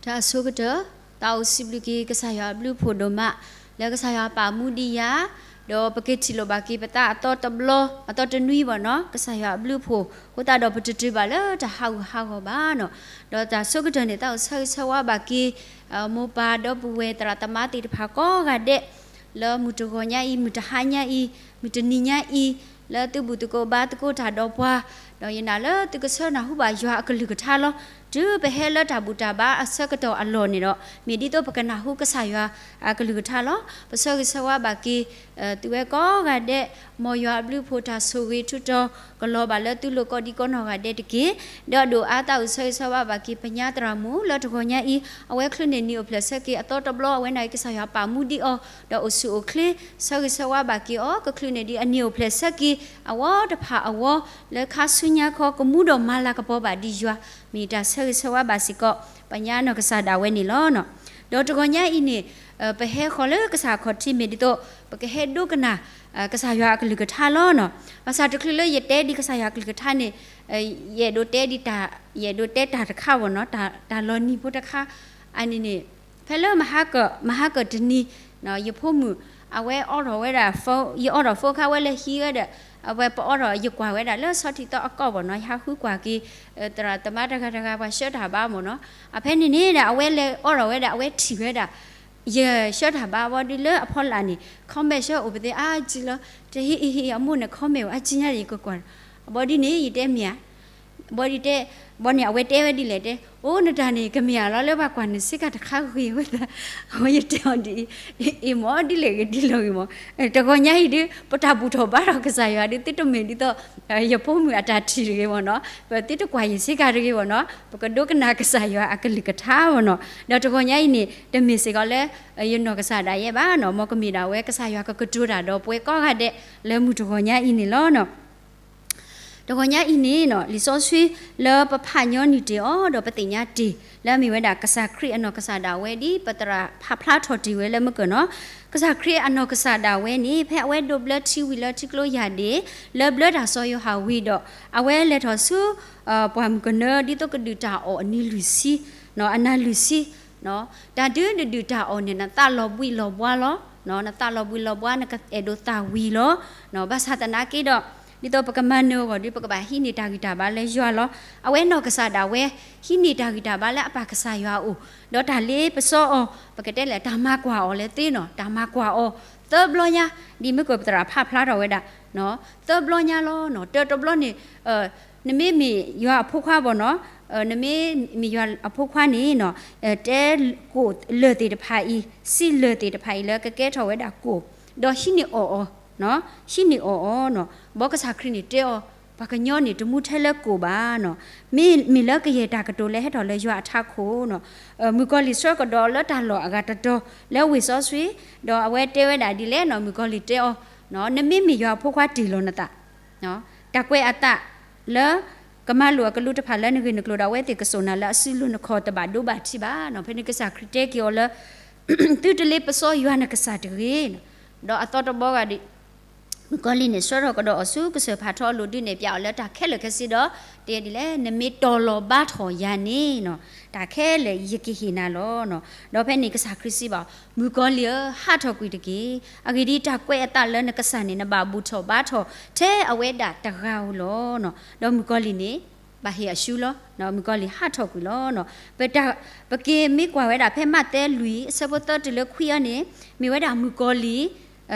တၢ်အဆိကတၢၢ်, သးအိၣ်စံးဘျုးက့ၤကစၢ်ယွၤအဘျုးအဖှိၣ်ဒိၣ်မး, လၢကစၢ်ယွၤပာ်မူဒံးယၤ, ဒီးပက့ၤထံၣ်လိာ်ဘၣ်က့ၤပသးအသီတဘျီ, အသီတနွံဘၣ်နီၤ, ကစၢ်ယွၤအဘျုးအဖှိၣ်, အဃိသတးဒီးပတတုၤဘၣ်လၢတၢ်ဟးဂူာ်ဟးဂီၤဘၣ်နီၤ. ဒီးတၢ်အဆိကတၢၢ်န့ၣ် သးအိၣ်ဆၢဂ့ၤဆၢဝါဘၣ်က့ၤ မိၢ်ပၢ်ဒီပုၢ်ဝဲၢ်သရၣ်သမါသ့ၣ်တဖၣ်ကိးဂၤဒဲး လၢမုၢ်တဂီၤညါအံၤ, မုၢ်တဟါညါအံၤ, မုၢ်တနံၤညါအံၤ, လၢသုဘူၣ်သကိးဘါသကိးတၢ်ဒီးပှၤ, ဒီးယနာ်လၢသုကဆၢနၢ်ဟူဘၣ်ယွၤအကလုၢ်ကထါလီၤ. တုၤပဟဲလၢတၢ်ဘူၣ်တၢ်ဘါအဆၢကတီၢ်အလီၢ်န့ၣ်ဒီး, မ့ၢ်ဒ်သိးပကနၢ်ဟူကစၢ်ယွၤအကလုၢ်ကထါလီၤ. ပဆၢဂ့ၤဆၢဝါဘၣ်က့ၤ သုဝဲကိးဂၤဒဲး, မ်ယွၤအဘျုးအဖှိၣ်တၢ်ဆိၣ်ဂ့ၤထူးတီၤ ကလီၤဘၣ်လၢသုလိၤကိးဒံကိးနီၢ်ဂၤဒဲးတက့ၢ်. ဒီးဒိၣ်အါသးအိၣ်ဆၢဂ့ၤဆၢဝါဘၣ်က့ၤ ပညါသရၣ်မုၣ်လၢတဂီၤညါအံၤ, အဝဲချုးန့ၢ်နံၣ်အိၣ်ဖျဲၣ်ဆၢက့ၤအသီတဘျီ, အဝဲန့ၣ်ကစၢ်ယွၤပာ်မူဒံးအီၤ, ဒီးအိၣ်ဆူၣ်အိၣ်ချ့, ဆၢဂ့ၤဆၢဝါဘၣ်က့ၤအီၤ, ကချုးန့ၢ်ဒံးအနံၣ်အိၣ်ဖျဲၣ်ဆၢက့ၤ အဝီတဖၣ်အဝီ, လၢခါဆူညါခီ ကမူဒီးမၤလၤကပီၤဘၣ်ဒံးယွၤ, မ့ၢ်တၢ်ဆၢဂ့ၤဆၢဝါဘၣ်စ့ၢ်ကီး ပညါနီၢ်ကစၢ်ဒၣ်ဝဲန့ၣ်လီၤ. ဒီးတဂီၤညါအံၤန့ၣ်, ပဟဲဃီၤလၢကစၢ်အခီၣ်ထံး မ့ၢ်ဒ်သိး ပကဟဲဒိကနၣ် ကစၢ်ယွၤအကလုၢ်ကထါလီၤနီၤ. ဘၣ်ဆၣ်တချုးလၢယတဲဒံးကစၢ်ယွၤအကလုၢ်ကထါန့ၣ်, ယအဲၣ်ဒိးတဲဒံးတၢ်, ယအဲၣ်ဒိးတဲတၢ်တခါဘၣ်နီၤ, တၢ်လီၤနံၤဖိတခါ, အန့ၣ်န့ၣ်, ဖဲလၢမဟါက, မဟါကတနံၤ, ယဖိမုၣ်, အဝဲအိးထီၣ်ဝဲဒၣ်, ယအိးထီၣ် phone ခါ ဝဲလဲၤဟံးဝဲဒီး, အဝဲပအိးထီၣ် ယကွၢ်ဝဲဒၣ်လၢဆီထံးသီအကီၢ်ဘၣ်နီၤ, ယဟးဃုကွၢ်က့ၤ သရၣ်သမါတဂၤတဂၤ ပှၤဆှၢတၢ်ဘါမၢ်နီၤ, အဖဲန့ၣ်န့ၣ်ဒီး အဝဲလဲၤအိးထီၣ်ဝဲဒၣ် အဝဲထံၣ်ဝဲဒၣ် ယဆှၢတၢ်ဘါဘီဒ်လၢအဖီလာ်န့ၣ် comment ဆှၢအိၣ်ပသ့အါကံလီၤ, တဟ့ၣ်အံၤဟ့ၣ်အမိၢ်န့ၣ် comment အါကံညါ ယကကွၢ်, ဘီဒ်န့ၣ် ယတဲမ့ၢ်ဧါ, ဘီဒ်တဲ, ဘီန့ၣ် အဝဲတဲဝဲဒ်လဲၣ်တဲ, အိၣ်နတၢ်န့ၣ် ကမ့ၢ်ဧါလီၤ လၢပှၤကွၢ်နစ့ကၤတခါဂ့ၤဝဲသး, အဝဲယတဲအီၤဒ်အံၤ, အ့ၣ်မၢ် ဒ်လဲၣ်ဂ့ၤဒ်လဲၣ်ဂ့ၤမၢ်, တဂီၤညါအံၤဒုး ပတၢ်ဘူၣ်ထီၣ်ဘါထီၣ်ကစၢ်ယွၤဒုး သုတမ့ၢ်ဒ်သိး ယဖိမုၣ်အတၢ်ထံၣ်တဂ့ၤမၢ်နီၤ, ပသုတကွၢ်ယစ့ကၤတဂ့ၤမၢ်နီၤ, ပကဒိကနၣ်ကစၢ်ယွၤအကလုၢ်ကထါမၢ်နီၤ. ဒီးတဂီၤညါအံၤန့ၣ် တမ့ၢ်စ့ၢ်ကီးလၢ ယနီၢ်ကစၢ်ဒၣ်ယဲဘၣ်နီၤ, မ်ကမ့ၢ်ဒၣ်ဝဲကစၢ်ယွၤကကတိၤတၢ်ဒီးပဝဲကိးဂၤဒဲး လၢမုၢ်တဂီၤညါအံၤန့ၣ်လီၤ. တဂီၤညါအံၤန့ၣ်နီၤ, လံာ်စီဆှံလၢပဖးညီနုၢ်တ့ၢ်အီၤ ဒီးပသ့ၣ်ညါတ့ၢ် လၢအမ့ၢ်ဝဲဒၣ်ကစၢ်ခရံာ်အနီၢ်ကစၢ်ဒၣ်ဝဲ ဒ်ပသရၣ်ဖးဖျါထီၣ်တ့ၢ်ဝဲလၢမုၢ်ကၢၢ်နီၤ, ကစၢ်ခရံာ်အနီၢ်ကစၢ်ဒၣ်ဝဲန့ၣ် ဖဲအဝဲဒိးဘျၢထံဝံၤလၢထံကျိယၢ်ဒ့ၣ် လၢဘျၢတၢ်စီၤယိၤဟၣ်ဝံၤဒီး အဝဲလဲၤထီၣ်ဆူ ပှၢ်မုၢ်ကနၢ ဒ်သိးကဒုၣ်တၢ်အီၣ်အနံၤလွံၢ်ဆံ, အနၤလွံၢ်ဆံ တၢ်ဒုးနဒုၣ်တၢ်အီၣ်န့ၣ် နသးလီၤဘှံးလီၤဘှါလီၤ, နသးလီၤဘှံးလီၤဘှါ နကအဲၣ်ဒိးသၣ်ဝံၤလီၤ. ဘၣ်ဆၣ်သနာ်က့ဒီး ဒ်သိးပကမၤနၢၤအဂီၢ်ဒီး ပကဘၣ်ဟံးန့ၢ်တၢ်ဂံၢ်တၢ်ဘါလၢယွၤလီၤ. အဝဲနီၢ်ကစၢ်ဒၣ်ဝဲ ဟံးန့ၢ်တၢ်ဂံၢ်တၢ်ဘါလၢအပၢ်ကစၢ်ယွၤအအိၣ်, ဒီးတၢ်လ့ပစီအီၤ ပကတဲလဲၣ် တၢ်မၤကွၢ်အီၤလၢသ့နီၤ, တၢ်မၤကွၢ်အီၤ သၢဘျီညါ, ဒ်မုၢ်ကၢၢ်ပသရၣ်ဖးဖျါထီၣ်ဝဲဒၣ် သၢဘျီညါလီၤ. တၢတဘျီန့ၣ် နမ့မ့ၢ်ယွၤအဖိခွါဘၣ်နီၤ, နမ့မ့ၢ်ယွၤအဖိခွါန့ၣ်နီၤ, တဲကိၣ်လၢၢ်သ့ၣ်တဖၣ်အံၤ, စံးလၢၢ်သ့ၣ်တဖၣ်အံၤလၢကကဲထီၣ်ဝဲဒၣ်ကိၣ်, ဒီးဟံးန့ၢ်အီၣ်အီၤ, ဟံးန့ၢ်အီၣ်အီၤနီၤ. ဘီကစၢ်ခရံာ်န့ၣ်တဲအီၤ, ပှၤကညီန့ၣ် တမူထဲလၢကိၣ်ဘၣ်နီၤ, မ့မ့ၢ်လၢကယဲၢ်တၢ်ကတိၤလၢဟဲထီၣ်လၢယွၤအထးခိၣ်နီၤ. မုၣ်ကီၤလံၢ်ဆှၢကဒီးလၢတၢ်လီၢ်အဂၤတတီၤ လၢဝ့ၢ်စီဆှံ, ဒီးအဝဲတဲဝဲဒၣ်ဒ်လဲၣ်နီၤ, မုၣ်ကီၤလံၢ်တဲအီၤ, နမ့မ့ၢ်ယွၤအဖိခွါတ့ၢ်လီၤနသး တၢ်ကွဲးအသးလၢ ကမၤလိာ်အကလူးတဖၣ်လၢနဂ့ၢ်နကျိၤဒီး အဝဲသ့ၣ်ကစိာ်နၤလၢအစုလိၤ နခီၣ်တဘၣ်ဒိဘၣ်ထံးဘၣ်နီၤ. ဖဲန့ၣ်ကစၢ်ခရံာ်တဲက့ၤအီၤလၢ သုတလ့ပစီယွၤနကစၢ်တဂ့ၤနီၤ. ဒီးအသီတဘီဂၤဒီး မုၣ်ကီၤလံၢ်န့ၣ် ဆှၢထီၣ်ကဒီးအီၤဆူကစၢၢ်ဖးထီအလိၤဒုးနဲၣ်ဖျါအီၤလၢ တၢ်ခဲလၢာ်ခဲဆ့ဒီး တဲဒ်လဲၣ်, နမ့ၢ်တီၤလီၤဘါထီၣ်ယၤန့ၣ်နီၤ, တၢ်ခဲလၢာ်ယကဟ့ၣ်နၤလီၤနီၤ. ဒီးဖဲန့ၣ်ကစၢ်ခရံာ်စံးဘၣ်, မုၣ်ကီၤလံၢ်ဧၢ, ဟးထီၣ်ကွံာ်တက့ၢ်. အဂ့ၢ်ဒ်အံၤ, တၢ်ကွဲးအသးလၢနကစၢ်န့ၣ် နဘၣ်ဘူၣ်ထီၣ်ဘါထီၣ်ထဲအဝဲဒၣ်တဂၤဧိၤလီၤနီၤ. ဒီးမုၣ်ကီၤလံၢ်န့ၣ် ဘၣ်ဟ့ၣ်အရှူလီၤ. မုၣ်ကီၤလံၢ်ဟးထီၣ်ကွံာ်လီၤနီၤ. ပတၢ်, ပက့ၤမ့ၢ်ကွၢ်ဝဲဒၣ်ဖဲမးသဲလွံၢ် အဆၢဖိသၢတုၤလၢခွံအံၤန့ၣ် မ့ၢ်ဝဲဒၣ်မုၣ်ကီၤလံၢ်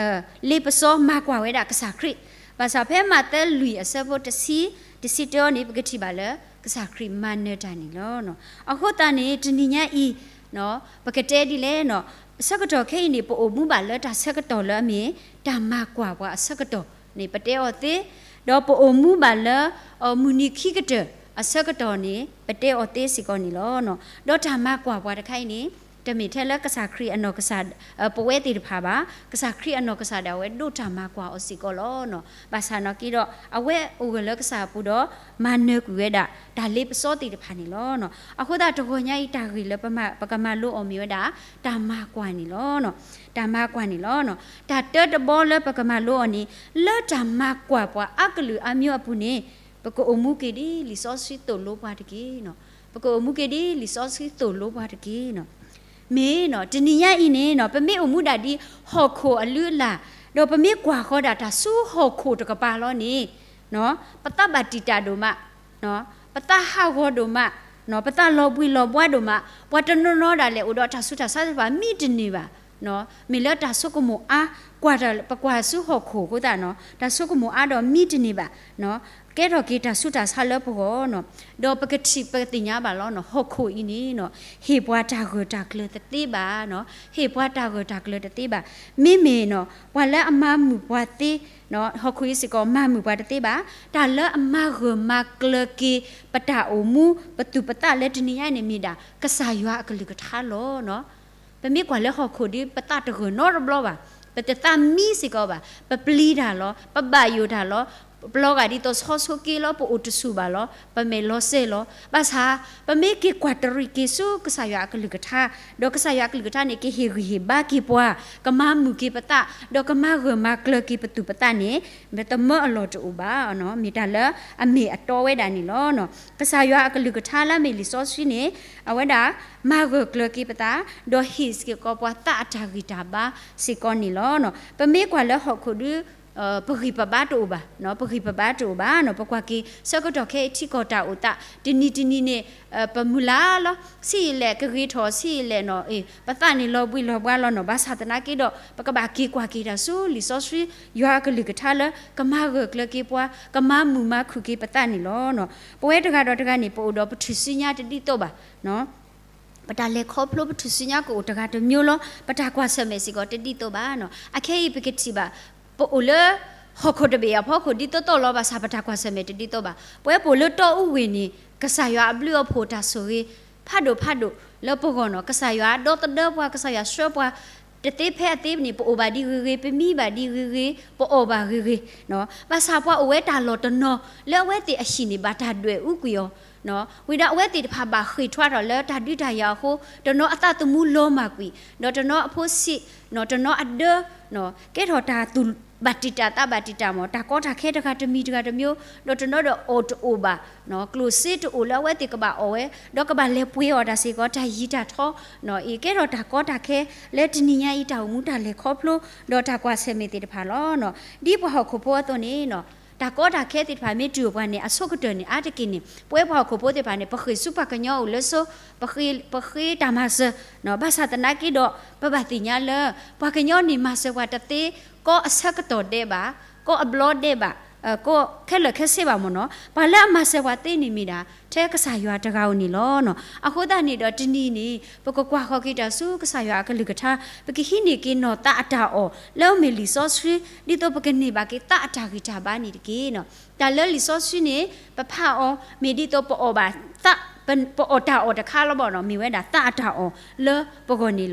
လ့ပစီမၤကွၢ်ဝဲဒၣ်ကစၢ်ခရံာ်. ဘၣ်ဆၣ်ဖဲမးသဲလွံၢ်အဆၢဖိတဆံ, တဆံတၢအံၤန့ၣ် ပကထံၣ်ဘၣ်လၢ ကစၢ်ခရံာ်မၤနၢၤတၢ်န့ၣ်လီၤ. အဃိသတးန့ၣ် တနံၤညါအံၤ ပကတဲဒ်လဲၣ်နီၤ, ဆၢကတီၢ်ခဲအံၤန့ၣ် ပအိၣ်မူဘၣ်လၢတၢ်ဆၢကတီၢ်လၢအမ့ၢ် တၢ်မၤကွၢ်ပှၤအဆၢကတီၢ်န့ၣ် ပတဲအီၤသ့, ဒီးပအိၣ်မူဘၣ်လၢ မုၢ်နံၤခံကတၢၢ်အဆၢကတီၢ်န့ၣ် ပတဲအီၤသ့စ့ၢ်ကီးန့ၣ်လီၤ. ဒီးတၢ်မၤကွၢ်ပှၤတခါအံၤန့ၣ် တမ့ၢ်ထဲလၢကစၢ်ခရံာ်အနီၢ်ကစၢ် ပဝဲသ့ၣ်တဖၣ်ဘၣ်, ကစၢ်ခရံာ်အနီၢ်ကစၢ်ဒၣ်ဝဲဒိးတၢ်မၤကွၢ်အီၤစ့ၢ်ကီးလီၤ. ဘၣ်ဆၣ်နာ်က့ဒီး အဝဲအိၣ်ဂၢၢ်လၢကစၢ်အပူၤဒီး မၤနၢၤကွံာ်ဝဲဒၣ် တၢ်လ့ပစီသ့ၣ်တဖၣ်န့ၣ်လီၤ. အဃိသတးတဂီၤညါအံၤတၢ်ဂ့ၢ်လၢပကမၤလိအီၤမ့ၢ်ဝဲဒၣ် တၢ်မၤကွၢ်န့ၣ်လီၤ. တၢ်မၤကွၢ်န့ၣ်လီၤ. တၢ်တၢတဘီလၢပကမၤလိအီၤန့ၣ် လၢတၢ်မၤကွၢ်ပှၤအကလုာ်အါမံၤအပူၤန့ၣ် ပကအိၣ်မူက့ၤဒ်လံာ်စီဆှံသိၣ်လိပှၤတက့ၢ်နီၤ. ပကအိၣ်မူက့ၤဒ်လံာ်စီဆှံသိၣ်လိပှၤတက့ၢ်နီၤ. မ့ၢ်နီၤ တနံၤညါအံၤန့ၣ်နီၤ ပမ့ၢ်အိၣ်မူဒၣ်ဒ်ဟီၣ်ခိၣ်အလုၢ်အလၢ်, ဒီးပမ့ၢ်ကွၢ်ဃီၤဒၣ်တၢ်ဆူဟီၣ်ခိၣ်တကပၤလီၤန့ၣ်, ပသးဘၣ်တံာ်တာ်ဒိၣ်မး, ပသးဟးဂီၤဒိၣ်မး, ပသးလီၤဘှံးလီၤဘှါဒိၣ်မး, ပှၤတနီၤနီၤဒၣ်လဲာ် အိၣ်ဒီးတၢ်ဆူးတၢ်ဆါသ့ၣ်တဖၣ်မံတန့ၢ်ဘၣ်. မ့ၢ်လၢတၢ်ဆိကမိၣ်အါ, ကွၢ်တၢ် ပကွၢ်ဆူဟီၣ်ခိၣ်အဃိသတးနီၤ တၢ်ဆိကမိၣ်အါဒီးမံတန့ၢ်ဘၣ်. ကဲထီၣ်က့ၤတၢ်ဆူးတၢ်ဆါလၢပဂီၢ်နီၤ. ဒီးပကထံၣ်ပသ့ၣ်ညါဘၣ်လီၤနီၤ ဟီၣ်ခိၣ်အံၤန့ၣ်နီၤ ဟ့ၣ်ပှၤတၢ်ဂၢၢ်တၢ်ကျၢၤတသ့ဘၣ်နီၤ. ဟ့ၣ်ပှၤတၢ်ဂၢၢ်တၢ်ကျၢၤတသ့ဘၣ်. မ့မ့ၢ်နီၤ ပှၤလၢအမၤမုာ်ပှၤသ့နီၤ ဟီၣ်ခိၣ်အံၤစ့ၢ်ကီး မၤမုာ်ပှၤတသ့ဘၣ်. တၢ်လၢအမၤဂၢၢ်မၤကျၢၤက့ၤ ပတၢ်အိၣ်မူ ပသူၣ်ပသးလၢတနံၤညါအံၤန့ၣ်မ့ၢ်ဒၣ် ကစၢ်ယွၤအကလုၢ်ကထါလီၤနီၤ. ပမ့ၢ်ကွၢ်လၢဟီၣ်ခိၣ်ဒီး ပသးတဂၢၢ်နီတဘျီဘၣ်. ပတသးမံစ့ၢ်ကီးဘၣ်. ပပျံၤတၢ်လီၤ. ပဘၣ်ယိၣ်တၢ်လီၤ. ပလီၤဂာ်ဒ်သိးဆီဆိက့လီၤ. ပအိၣ်တဆူၣ်ဘၣ်လီၤ. ပမဲာ်လီၤစဲလီၤ. ဘၣ်ဆၣ် ပမ့ၢ်က့ၤကွၢ်တရံးက့ၤဆူကစၢ်ယွၤအကလုၢ်ကထါ, ဒီးကစၢ်ယွၤအကလုၢ်ကထါန့ၣ် ကဟ့ၣ်ဂံၢ်ဟ့ၣ်ဘါက့ၤပှၤ, ကမၤမုာ်က့ၤပသး, ဒီးကမၤဂၢၢ်မၤကျၢၤက့ၤပသူၣ်ပသးန့ၣ် ပသမၢအလီၢ်တအိၣ်ဘၣ်. မ့ၢ်တၢ်လၢအမ့ၢ်အတီဝဲဒၣ်န့ၣ်လီၤ. ကစၢ်ယွၤအကလုၢ်ကထါလၢအမ့ၢ်လံာ်စီဆှံန့ၣ် အဝဲဒၣ် မၤဂၢၢ်ကျၢၤက့ၤပသး, ဒီးဟ့ၣ်စ့ၢ်ကီးပှၤသးအတၢ်ဂံၢ်တၢ်ဘါစ့ၢ်ကီးန့ၣ်လီၤ. ပမ့ၢ်ကွၢ်လၢဟီၣ်ခိၣ်ဒီး ပဂံၢ်ပဘါတအိၣ်ဘၣ်, ပဂံၢ်ပဘါတအိၣ်ဘၣ်. ပကွၢ်က့ၤဆၢကတီၢ်ခဲအံၤထံကီၢ်တၢ်အိၣ်သး တနံၤတနံၤန့ၣ် ပမုၢ်လၢ်လီၤ. ဆံးယံာ်လဲၣ်ကဂ့ၤထီၣ်, ဆံးယံာ်လဲၣ်နီၤ ပသးန့ၣ်လီၤဘှံးလီၤဘှါလီၤနီၤ. ဘၣ်ဆၣ်သနာ်က့ဒီး ပကဘၣ်က့ၤကွၢ်က့ၤတၢ်ဆူလံာ်စီဆှံ ယွၤအကလုၢ်ကထါလၢ ကမၤဂၢၢ်ကျၢၤက့ၤပှၤ, ကမၤမုာ်မၤခုၣ်က့ၤပသးန့ၣ်လီၤ. ပဝဲတဂၤဒီးတဂၤန့ၣ် ပအိၣ်ဒီးပထူၣ်စုညါတဒ်သိးဘၣ်. ပတၢ်လဲၤခီဖျိပထူၣ်စုညါကအိၣ်တဂၤတမျိုးလီၤ. ပတၢ်ကွၢ်ဆၢၣ်မဲာ်စ့ၢ်ကီးတဒ်သိးဘၣ်နီၤ. အခဲအံၤပကထံၣ်ဘၣ် ပအိၣ်လၢ ဟီၣ်ခိၣ်တဘ့ၣ်အဖီခိၣ်ဒ်သိးသိးလီၤ. ဘၣ်ဆၣ်ပတၢ်ကွၢ်ဆၢၣ်မဲာ်တဒ်သိးဘၣ်. ပဝဲပအိၣ်လၢတီအူဝ့ၢ်န့ၣ် ကစၢ်ယွၤအဘျုးအဖှိၣ်တၢ်ဆိၣ်ဂ့ၤ ဖးဒိၣ်ဖးဒိၣ်လၢပဂီၢ်နီၤ. ကစၢ်ယွၤဒီသဒၢပှၤ, ကစၢ်ယွၤဆှၢပှၤ တသ့ဖဲအသ့န့ၣ် ပအိၣ်ဘၣ်ဒံးဂ့ၤဂ့ၤ, ပမံဘၣ်ဒံးဂ့ၤဂ့ၤ, ပအီၣ်ဘၣ်ဂ့ၤဂ့ၤ. ဘၣ်ဆၣ်ပှၤအိၣ်ဝဲတၢ်လီၢ်တနီၤ လၢအဝဲသ့ၣ်အဟံၣ်န့ၣ် ဘၣ်တၢ်ဒွဲၣ်အူကွံာ်အီၤ ဝံၤဒီးအဝဲသ့ၣ်တဖၣ်ဘၣ်ဃ့ၢ်ထွါထီၣ်လၢတၢ်ဒုးတၢ်ယၤအဃိ, တနီၤအသးသမူလီၤမၢ်ကွံာ်, ဒီးတနီၤအဖိဆံး, တနီၤအဒၢ, ကဲထီၣ်တၢ်သူၣ်ဘၣ်တံာ်တာ်သးဘၣ်တံာ်တာ်မး, တၢ်ကီတၢ်ခဲတဂၤတမံၤတဂၤတမျိုး, ဒီးတနီၤဒီးအီၣ်တအိၣ်ဘၣ်, ကျိၣ်စ့တအိၣ်လၢအဝဲသ့ၣ်ကဘၣ်အီၣ်ဝဲ, ဒီးကဘၣ်လဲၤပှ့ၤအီၣ်တၢ်စ့ၢ်ကီး တၢ်ယံၤတၢ်ထီ, အံၤကဲထီၣ်တၢ်ကီတၢ်ခဲလၢတနံၤညါအံၤ တၢ်အိၣ်မူတၢ်လဲၤခီဖျိ ဒီးတၢ်ကွၢ်ဆၢၣ်မဲာ်သ့ၣ်တဖၣ်လီၤ. ဒ်ပှၤဟီၣ်ခိၣ်ဖိအသိးန့ၣ် တၢ်ကီတၢ်ခဲသ့ၣ်တဖၣ်မ့ၢ်တုၤအိၣ်ပှၤန့ၣ် အဆိကတၢၢ်န့ၣ် အါတက့ၢ်န့ၣ် ပဝဲပှၤဟီၣ်ခိၣ်ဖိသ့ၣ်တဖၣ်န့ၣ် ပဃ့ၢ်ဆူပှၤကညီအိၣ်လၢစိ, ပဃ့တၢ်မၤစၢၤ, ဘၣ်ဆၣ်သနာ်က့ဒီး ပဘၣ်သ့ၣ်ညါလၢ ပှၤကညီန့ၣ်မၤစၢၤပှၤတသ့ ကီအဆၢကတီၢ်ဒဲးဘၣ်, ကီအဘျီဒဲးဘၣ်, ကီခဲလၢာ်ခဲဆ့ဘၣ်မ့ၢ်နီၤ. ပှၤလၢအမၤစၢၤပှၤသ့န့ၣ်မ့ၢ်ဒၣ် ထဲကစၢ်ယွၤတဂၤဧိၤန့ၣ်လီၤ. အဃိသတးန့ၣ်ဒီးတနံၤန့ၣ် ပကကွၢ်ဃီၤက့ၤတၢ်ဆူကစၢ်ယွၤအကလုၢ်ကထါ, ပကဟံးန့ၢ်က့ၤနီၢ်သးအတၢ်အီၣ် လၢအမ့ၢ်လံာ်စီဆှံ, ဒ်သိးပကန့ၢ်ဘၣ်က့ၤသးအတၢ်ဂံၢ်တၢ်ဘါန့ၣ်တက့ၢ်နီၤ. တၢ်လၢလံာ်စီဆှံန့ၣ် ပဖးအီၤ မ့ၢ်ဒ်သိးပအီၣ်ဘၣ်သး, ပအီၣ်တၢ်အီၣ်တခါလီၤဘၣ်နီၤ, မ့ၢ်ဝဲဒၣ်သးအတၢ်အီၣ်လၢပဂီၢ်န့ၣ်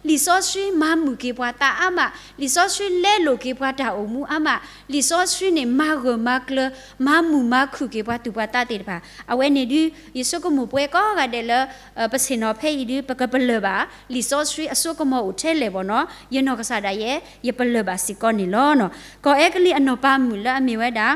လီၤ. လံာ်စီဆှံမၤမုာ်က့ၤပှၤသးအါမး, လံာ်စီဆှံလဲလိာ်က့ၤပှၤတၢ်အိၣ်မူအါမး, လံာ်စီဆှံန့ၣ် မၤဂၢၢ်မၤကျၢၤ မၤမုာ်မၤခုၣ်က့ၤပှၤသူၣ်ပှၤသးသ့ၣ်တဖၣ်. အဝဲန့ၣ်ဒုး ယဆိကမိၣ်ပှဲၤကိးဂၤဒဲးလၢ ပဆ့ၣ်နီၤဖဲအံၤဒုး ပကပလၢၢ်ဘၣ် လံာ်စီဆှံအစိကမီၤအိၣ်ထဲလဲၣ်ဘၣ်နီၤ, ယနီၢ်ကစၢ်ဒၣ်ယဲ ယပလၢၢ်ဘၣ်စ့ၢ်ကီးန့ၣ်လီၤ. ကီၢ်အဲကလံးအနီၢ်ပၤမုၣ်လၢအမ့ၢ်ဝဲဒၣ်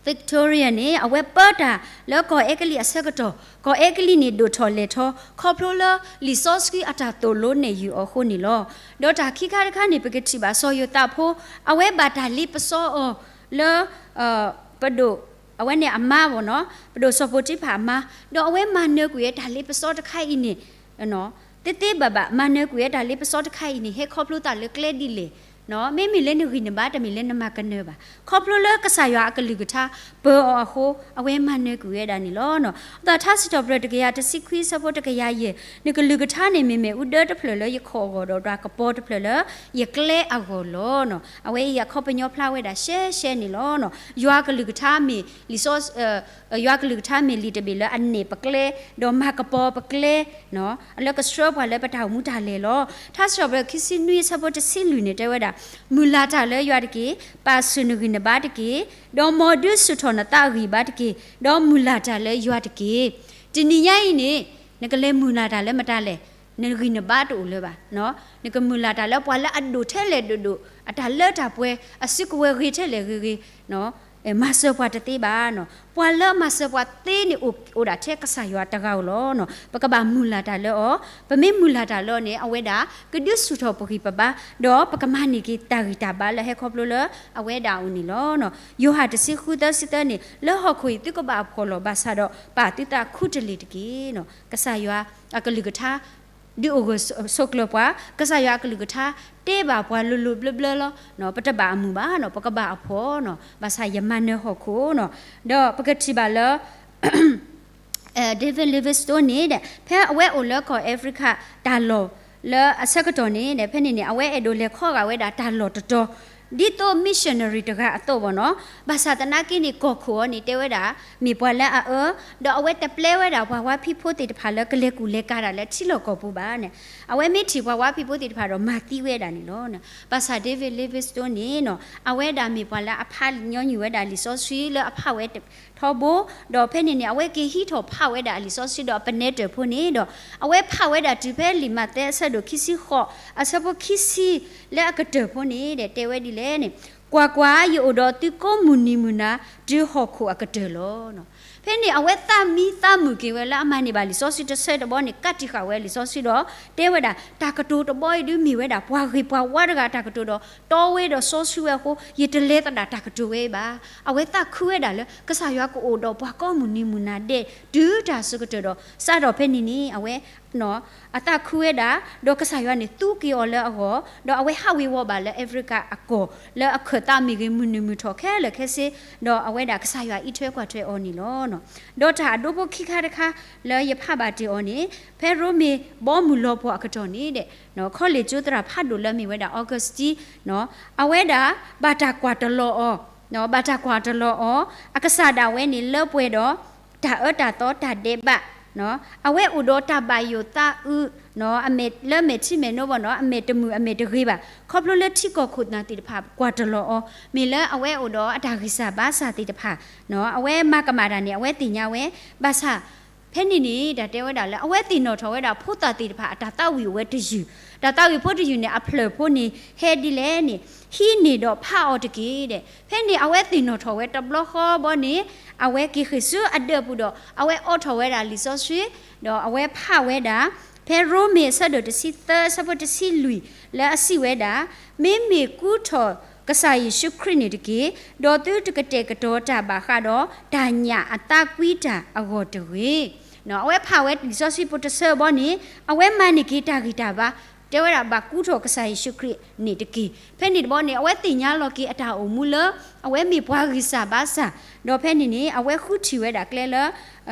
Victoria န့ၣ် အဝဲပၢတၢ်လၢကီၢ်အဲကလံးအဆၢကတီၢ်, ကီၢ်အဲကလံးန့ၣ်ဒိၣ်ထီၣ်လဲၢ်ထီ ခီဖျိလၢလံာ်စီဆှံအတၢ်သိၣ်လိနဲၣ်ယုၢ်အီၤအဃိန့ၣ်လီၤ. ဒီးတၢ်ခံခါတခါန့ၣ် ပကထံၣ်ဘၣ်စီၤယိၤသးဖိ အဝဲဘၣ်တၢ်လ့ပစီအီၤလၢ ပဒိၣ်, အဝဲန့ၣ်အမါဘၣ်နီၤ, ပဒိၣ်စီၤပိၤတံဖၣ်အမါ, ဒီးအဝဲမၤနၢၤကွံာ်ဝဲတၢ်လ့ပစီတခါအံၤန့ၣ် သ့သ့ဘၣ်ဘၣ် မၤနၢၤကွံာ်ဝဲတၢ်လ့ပစီတခါအံၤန့ၣ် ဟဲခီဖျိသးလၢကျဲဒ်လဲၣ်, မ့မ့ၢ်လၢနဂံၢ်နဘါ တမ့ၢ်လၢနမၤကနၢၤဘၣ်. ခီဖျိလၢကစၢ်ယွၤအကလုၢ်ကထါ ပၢၤအီၤအဃိ အဝဲမၤနၢၤကွံာ်ဝဲဒၣ်န့ၣ်လီၤ. အသးထါစံးထီၣ်ပတြၢၤတကယၤတဆံခွံ အဆၢဖိတကယၤယဲၢ်, နကလုၢ်ကထါန့ၣ် မ့မ့ၢ်အူဒၢတဖျၢၣ်လၢယခိၣ်အဂီၢ်ဒီး တၢ်ကပီၤတဖျၢၣ်လၢယကျဲအဂီၢ်လီၤ. အဝဲအံၤအခီပညီဖျါဝဲဒၣ်ရှဲရှဲန့ၣ်လီၤ. ယွၤကလုၢ်ကထါမ့ၢ်လံာ်စီ ယွၤကလုၢ်ကထါမ့ၢ်လံာ်တဘ့ၣ်လၢအနဲၣ်ပကျဲ, ဒီးမၤကပီၤပကျဲ, လၢကဆှၢပှၤလၢပတၢ်အိၣ်မူတၢ်လဲၤလီၤ. ထါစံးထီၣ်ပတြၢၤခံဆံနွံ အဆၢဖိတဆံလွံၢ်န့ၣ် တဲဝဲဒၣ်, မုၢ်လၢ်တၢ်လၢယွၤတက့ၢ်, ပာ်ဆူၣ်နဂံၢ်နဘါတက့ၢ်, ဒီးမ်ဒုးဆူၣ်ထီၣ်နသးအဂံၢ်ဘါတက့ၢ်, ဒီးမုၢ်လၢ်တၢ်လၢယွၤတက့ၢ်. တနံၤညါအံၤန့ၣ် နကလဲၤမုၢ်လၢ်တၢ်လၢမတၤလဲၣ်, နဂံၢ်နဘါတအိၣ်လၢၤဘၣ်. နကမုၢ်လၢ်တၢ်လၢပှၤလၢအဒိၣ်ထဲလဲၣ်ဒိၣ်ဒိၣ်, အတၢ်လၢတၢ်ပှဲၤ, အစုကဝဲၤဂ့ၤထဲလဲၣ်ဂ့ၤဂ့ၤ, မၤစၢၤပှၤတသ့ဘၣ်နီၤ. ပှၤလၢအမၤစၢၤပှၤသ့န့ၣ် အိၣ်ဒၣ်ထဲကစၢ်ယွၤတဂၤဧိၤလီၤနီၤ. ပကဘၣ်မုၢ်လၢ်တၢ်လၢအီၤ, ပမ့ၢ်မုၢ်လၢ်တၢ်လၢအီၤန့ၣ် အဝဲဒၣ်ကဒုးဆူၣ်ထီၣ်ပဂံၢ်ပဘါ, ဒီးပကမၤန့ၢ်က့ၤတၢ်ဂံၢ်တၢ်ဘါလၢဟဲခီဖျိလၢအဝဲဒၣ်အအိၣ်န့ၣ်လီၤ. ယိၤဟၣ်တဆံဃုသၢဆံသၢန့ၣ်, လၢဟီၣ်ခိၣ်အံၤသုကဘၣ်အဖှီၣ်လီၤ, ဘၣ်ဆၣ်ဒီးပာ်သုသးခူတလ့ၢ်တက့ၢ်နီၤ. ကစၢ်ယွၤအကလုၢ်ကထါ ဒုးအိၣ်ဂၢၢ်ဆိးကျၢၤပှၤ, ကစၢ်ယွၤအကလုၢ်ကထါတဲဘၣ်ပှၤလိၤလိၤဘျၢဘျၢလီၤ. ပတဘၣ်အမုၢ်ဘၣ်နီၤ, ပကဘၣ်အဖှီၣ်နီၤ, ဘၣ်ဆၣ်ယမၤနၢၤဟီၣ်ခိၣ်နီၤ. ဒီးပကထံၣ်ဘၣ်လၢ David Livingstone န့ၣ်ဒီး ဖဲအဝဲအိၣ်လၢကီၢ် Africa တၢ်လီၢ်လၢအဆၢကတီၢ်န့ၣ်ဒီး ဖဲန့ၣ်န့ၣ် အဝဲအဲၣ်ဒိးလဲၤခီဂာ်ဝဲဒၣ်တၢ်လီၢ်တတီၤ ဒ်သိး missionary တဂၤအသိးဘၣ်နီၤ. ဘၣ်ဆၣ်သနာ်က့န့ၣ် ကီၢ်ခိၣ်အီၤန့ၣ် တဲဝဲဒၣ် မ့ၢ်ပှၤလၢအအၢ, ဒီးအဝဲတပျဲဝဲဒၣ်ပှၤဝါဖံးဖိသ့ၣ်တဖၣ်လၢကလဲၤကူၣ်လဲၤကၤတၢ်လၢထံလီၢ်ကီၢ်ပူၤဘၣ်န့ၣ်, အဝဲမ့ၢ်ထံၣ်ပှၤဝါဖံးဖိသ့ၣ်တဖၣ်ဒီးမၤသံဝဲဒၣ်န့ၣ်လီၤ. ဘၣ်ဆၣ် David Livingstone န့ၣ်နီၤ အဝဲဒၣ်မ့ၢ်ပှၤလၢအဖးညီနုၢ်ဝဲဒၣ်လံာ်စီဆှံလၢအဖးဝဲထီဘိ, ဒီးဖဲန့ၣ်န့ၣ် အဝဲက့ၤဟံးထီၣ်ဖးဝဲဒၣ်အလံာ်စီဆှံဒီးအပနဲတၢၢ်ဖိန့ၣ်ဒီး အဝဲဖးဝဲဒၣ်တုၤဖဲလံာ်မးသဲအဆၢဒိၣ်ခံဆံဃိး အဆၢဖိခံဆံလၢအကတၢၢ်ဖိန့ၣ်ဒီး တဲဝဲဒ်လဲၣ်န့ၣ်, ကွၢ်ကွၢ်, ယအိၣ်ဒီးသုကိးမုၢ်နံၤမုၢ်နၤ တုၤဟီၣ်ခိၣ်အကတၢၢ်လီၤ. ဖဲန့ၣ်အဝဲသးမံသးမုာ်က့ၤဝဲလၢအမၤန့ၢ်ဘၣ်လံာ်စီဆှံတဆၢတဘီန့ၣ် ကးတံာ်ဃာ်ဝဲလံာ်စီဆှံဒီး တဲဝဲဒၣ် တၢ်ကတိၤတဘီအံၤဒုးမ့ၢ်ဝဲဒၣ်ပှၤဂ့ၤပှၤဝါတဂၤအတၢ်ကတိၤဒီး တီဝဲဒီးစီဆှံဝဲအဃိ ယတလဲၤသဒၣ်တၢ်ကတိၤဝဲဘၣ်. အဝဲသးခုဝဲဒၣ်လၢ ကစၢ်ယွၤကအိၣ်ဒီးပှၤကိးမုၢ်နံၤမုၢ်နၤဒဲး တုၤတၢ်ဆၢကတီၢ်ဒီး စးထီၣ်ဖဲန့ၣ်န့ၣ် အဝဲ အသးခုဝဲဒၣ်, ဒီးကစၢ်ယွၤန့ၣ် သူက့ၤအီၤလၢအဂီၢ်, ဒီးအဝဲဟးဝ့ၤဝီၤဘၣ်လၢ Africa အကီၢ် လၢအခၢၣ်သးမ့ၢ်ဂ့ၤ မုၢ်နုာ်မုၢ်ထီၣ်ခဲလၢာ်ခဲဆ့, ဒီးအဝဲဒၣ်ကစၢ်ယွၤအံးထွဲကွၢ်ထွဲအီၤန့ၣ်လီၤ. ဒီးတၢ်အဒိဖိခံခါတခါလၢယဖးဘၣ်တ့ၢ်အီၤန့ၣ် ဖဲရိမ့ၤဘီမုၢ်လီၤပှီၢ်အကတီၢ်န့ၣ်ဒီး ခီလ့ၣ်ကၠိသရၣ်ဖးဒိၣ်လၢမ့ၢ်ဝဲဒၣ် Augustine အဝဲဒၣ်ဘၣ်တၢ်ကွၢ်တလီၤအီၤ, ဘၣ်တၢ်ကွၢ်တလီၤအီၤ, အကစၢ်ဒၣ်ဝဲန့ၣ်လၢပှဲၤဒီး တၢ်အၢတၢ်သီတၢ်ဒဲးဘး, အဝဲအိၣ်ဒီးတၢ်ဘၣ်ယိၣ်သးအုး, အမဲာ်လၢမဲာ်ထံမဲာ်နိဘၣ်နီၤ, အမဲာ်တမုာ်အမဲာ်တဂ့ၤဘၣ်, ခီဖျိလၢထံကီၢ်ခိၣ်နၢ်သ့ၣ်တဖၣ်ကွၢ်တလီၤအီၤ, မ့ၢ်လၢအဝဲအိၣ်ဒီးအတၢ်ဂံၢ်စၢ်ဘါစၢ်သ့ၣ်တဖၣ်, အဝဲမၤကမၣ်တၢ်န့ၣ် အဝဲသ့ၣ်ညါဝဲ, ဘၣ်ဆၣ် ဖဲန့ၣ်န့ၣ် တၢ်တဲဝဲဒၣ်လၢ အဝဲသ့ၣ်နီၣ်ထီၣ်ဝဲဒၣ်ဖိသၣ်သ့ၣ်တဖၣ် အတၢ်သးဝံၣ်အိၣ်ဝဲတယုၢ်, တၢ်သးဝံၣ်ဖိတယုၢ်န့ၣ် အဖျၢၣ်ဖိန့ၣ် ဟဲဒ်လဲၣ်န့ၣ်, ဟံးန့ၢ်ဒီးဖးအီၤတက့ၢ်ဒီး ဖဲန့ၣ်အဝဲသ့ၣ်နီၣ်ထီၣ်ဝဲတဘျီဃီဘီန့ၣ်, အဝဲက့ၤဃ့ၢ်ဆူအဒၢးပူၤဒီး အဝဲအိးထီၣ်ဝဲဒၣ်လံာ်စီဆှံ, ဒီးအဝဲဖးဝဲဒၣ် ဖဲရိမ့ၤအဆၢဒိၣ်တဆံသၢ အဆၢဖိတဆံလွံၢ် လၢအစံးဝဲဒၣ်, မ့မ့ၢ်ကူထီၣ်ကစၢ်ယ့ၣ်ၡူးခရံာ်န့ၣ်တက့ၢ်, ဒီးသုတကတဲာ်ကတီၤတၢ်ဘၣ်ဃးဒီး တၢ်ညၣ်အသးကွံတၢ်အဂီၢ်တဂ့ၤ. အဝဲဖးဝဲလံာ်စီဆှံဖိတဆၢဘီန့ၣ်, အဝဲမၤန့ၢ်က့ၤတၢ်ဂံၢ်တၢ်ဘါ, တဲဝဲဒၣ်ဘၣ်ကူထီၣ်ကစၢ်ယ့ၣ်ၡူးခရံာ်န့ၣ်တက့ၢ်. ဖဲန့ၣ်တဘီန့ၣ် အဝဲသ့ၣ်ညါလီၤက့ၤအတၢ်အိၣ်မူလၢ အဝဲမ့ၢ်ပှၤဂံၢ်စၢ်ဘါစၢ်, ဒီးဖဲန့ၣ်န့ၣ် အဝဲဃုထံၣ်ဝဲဒၣ်ကျဲလၢ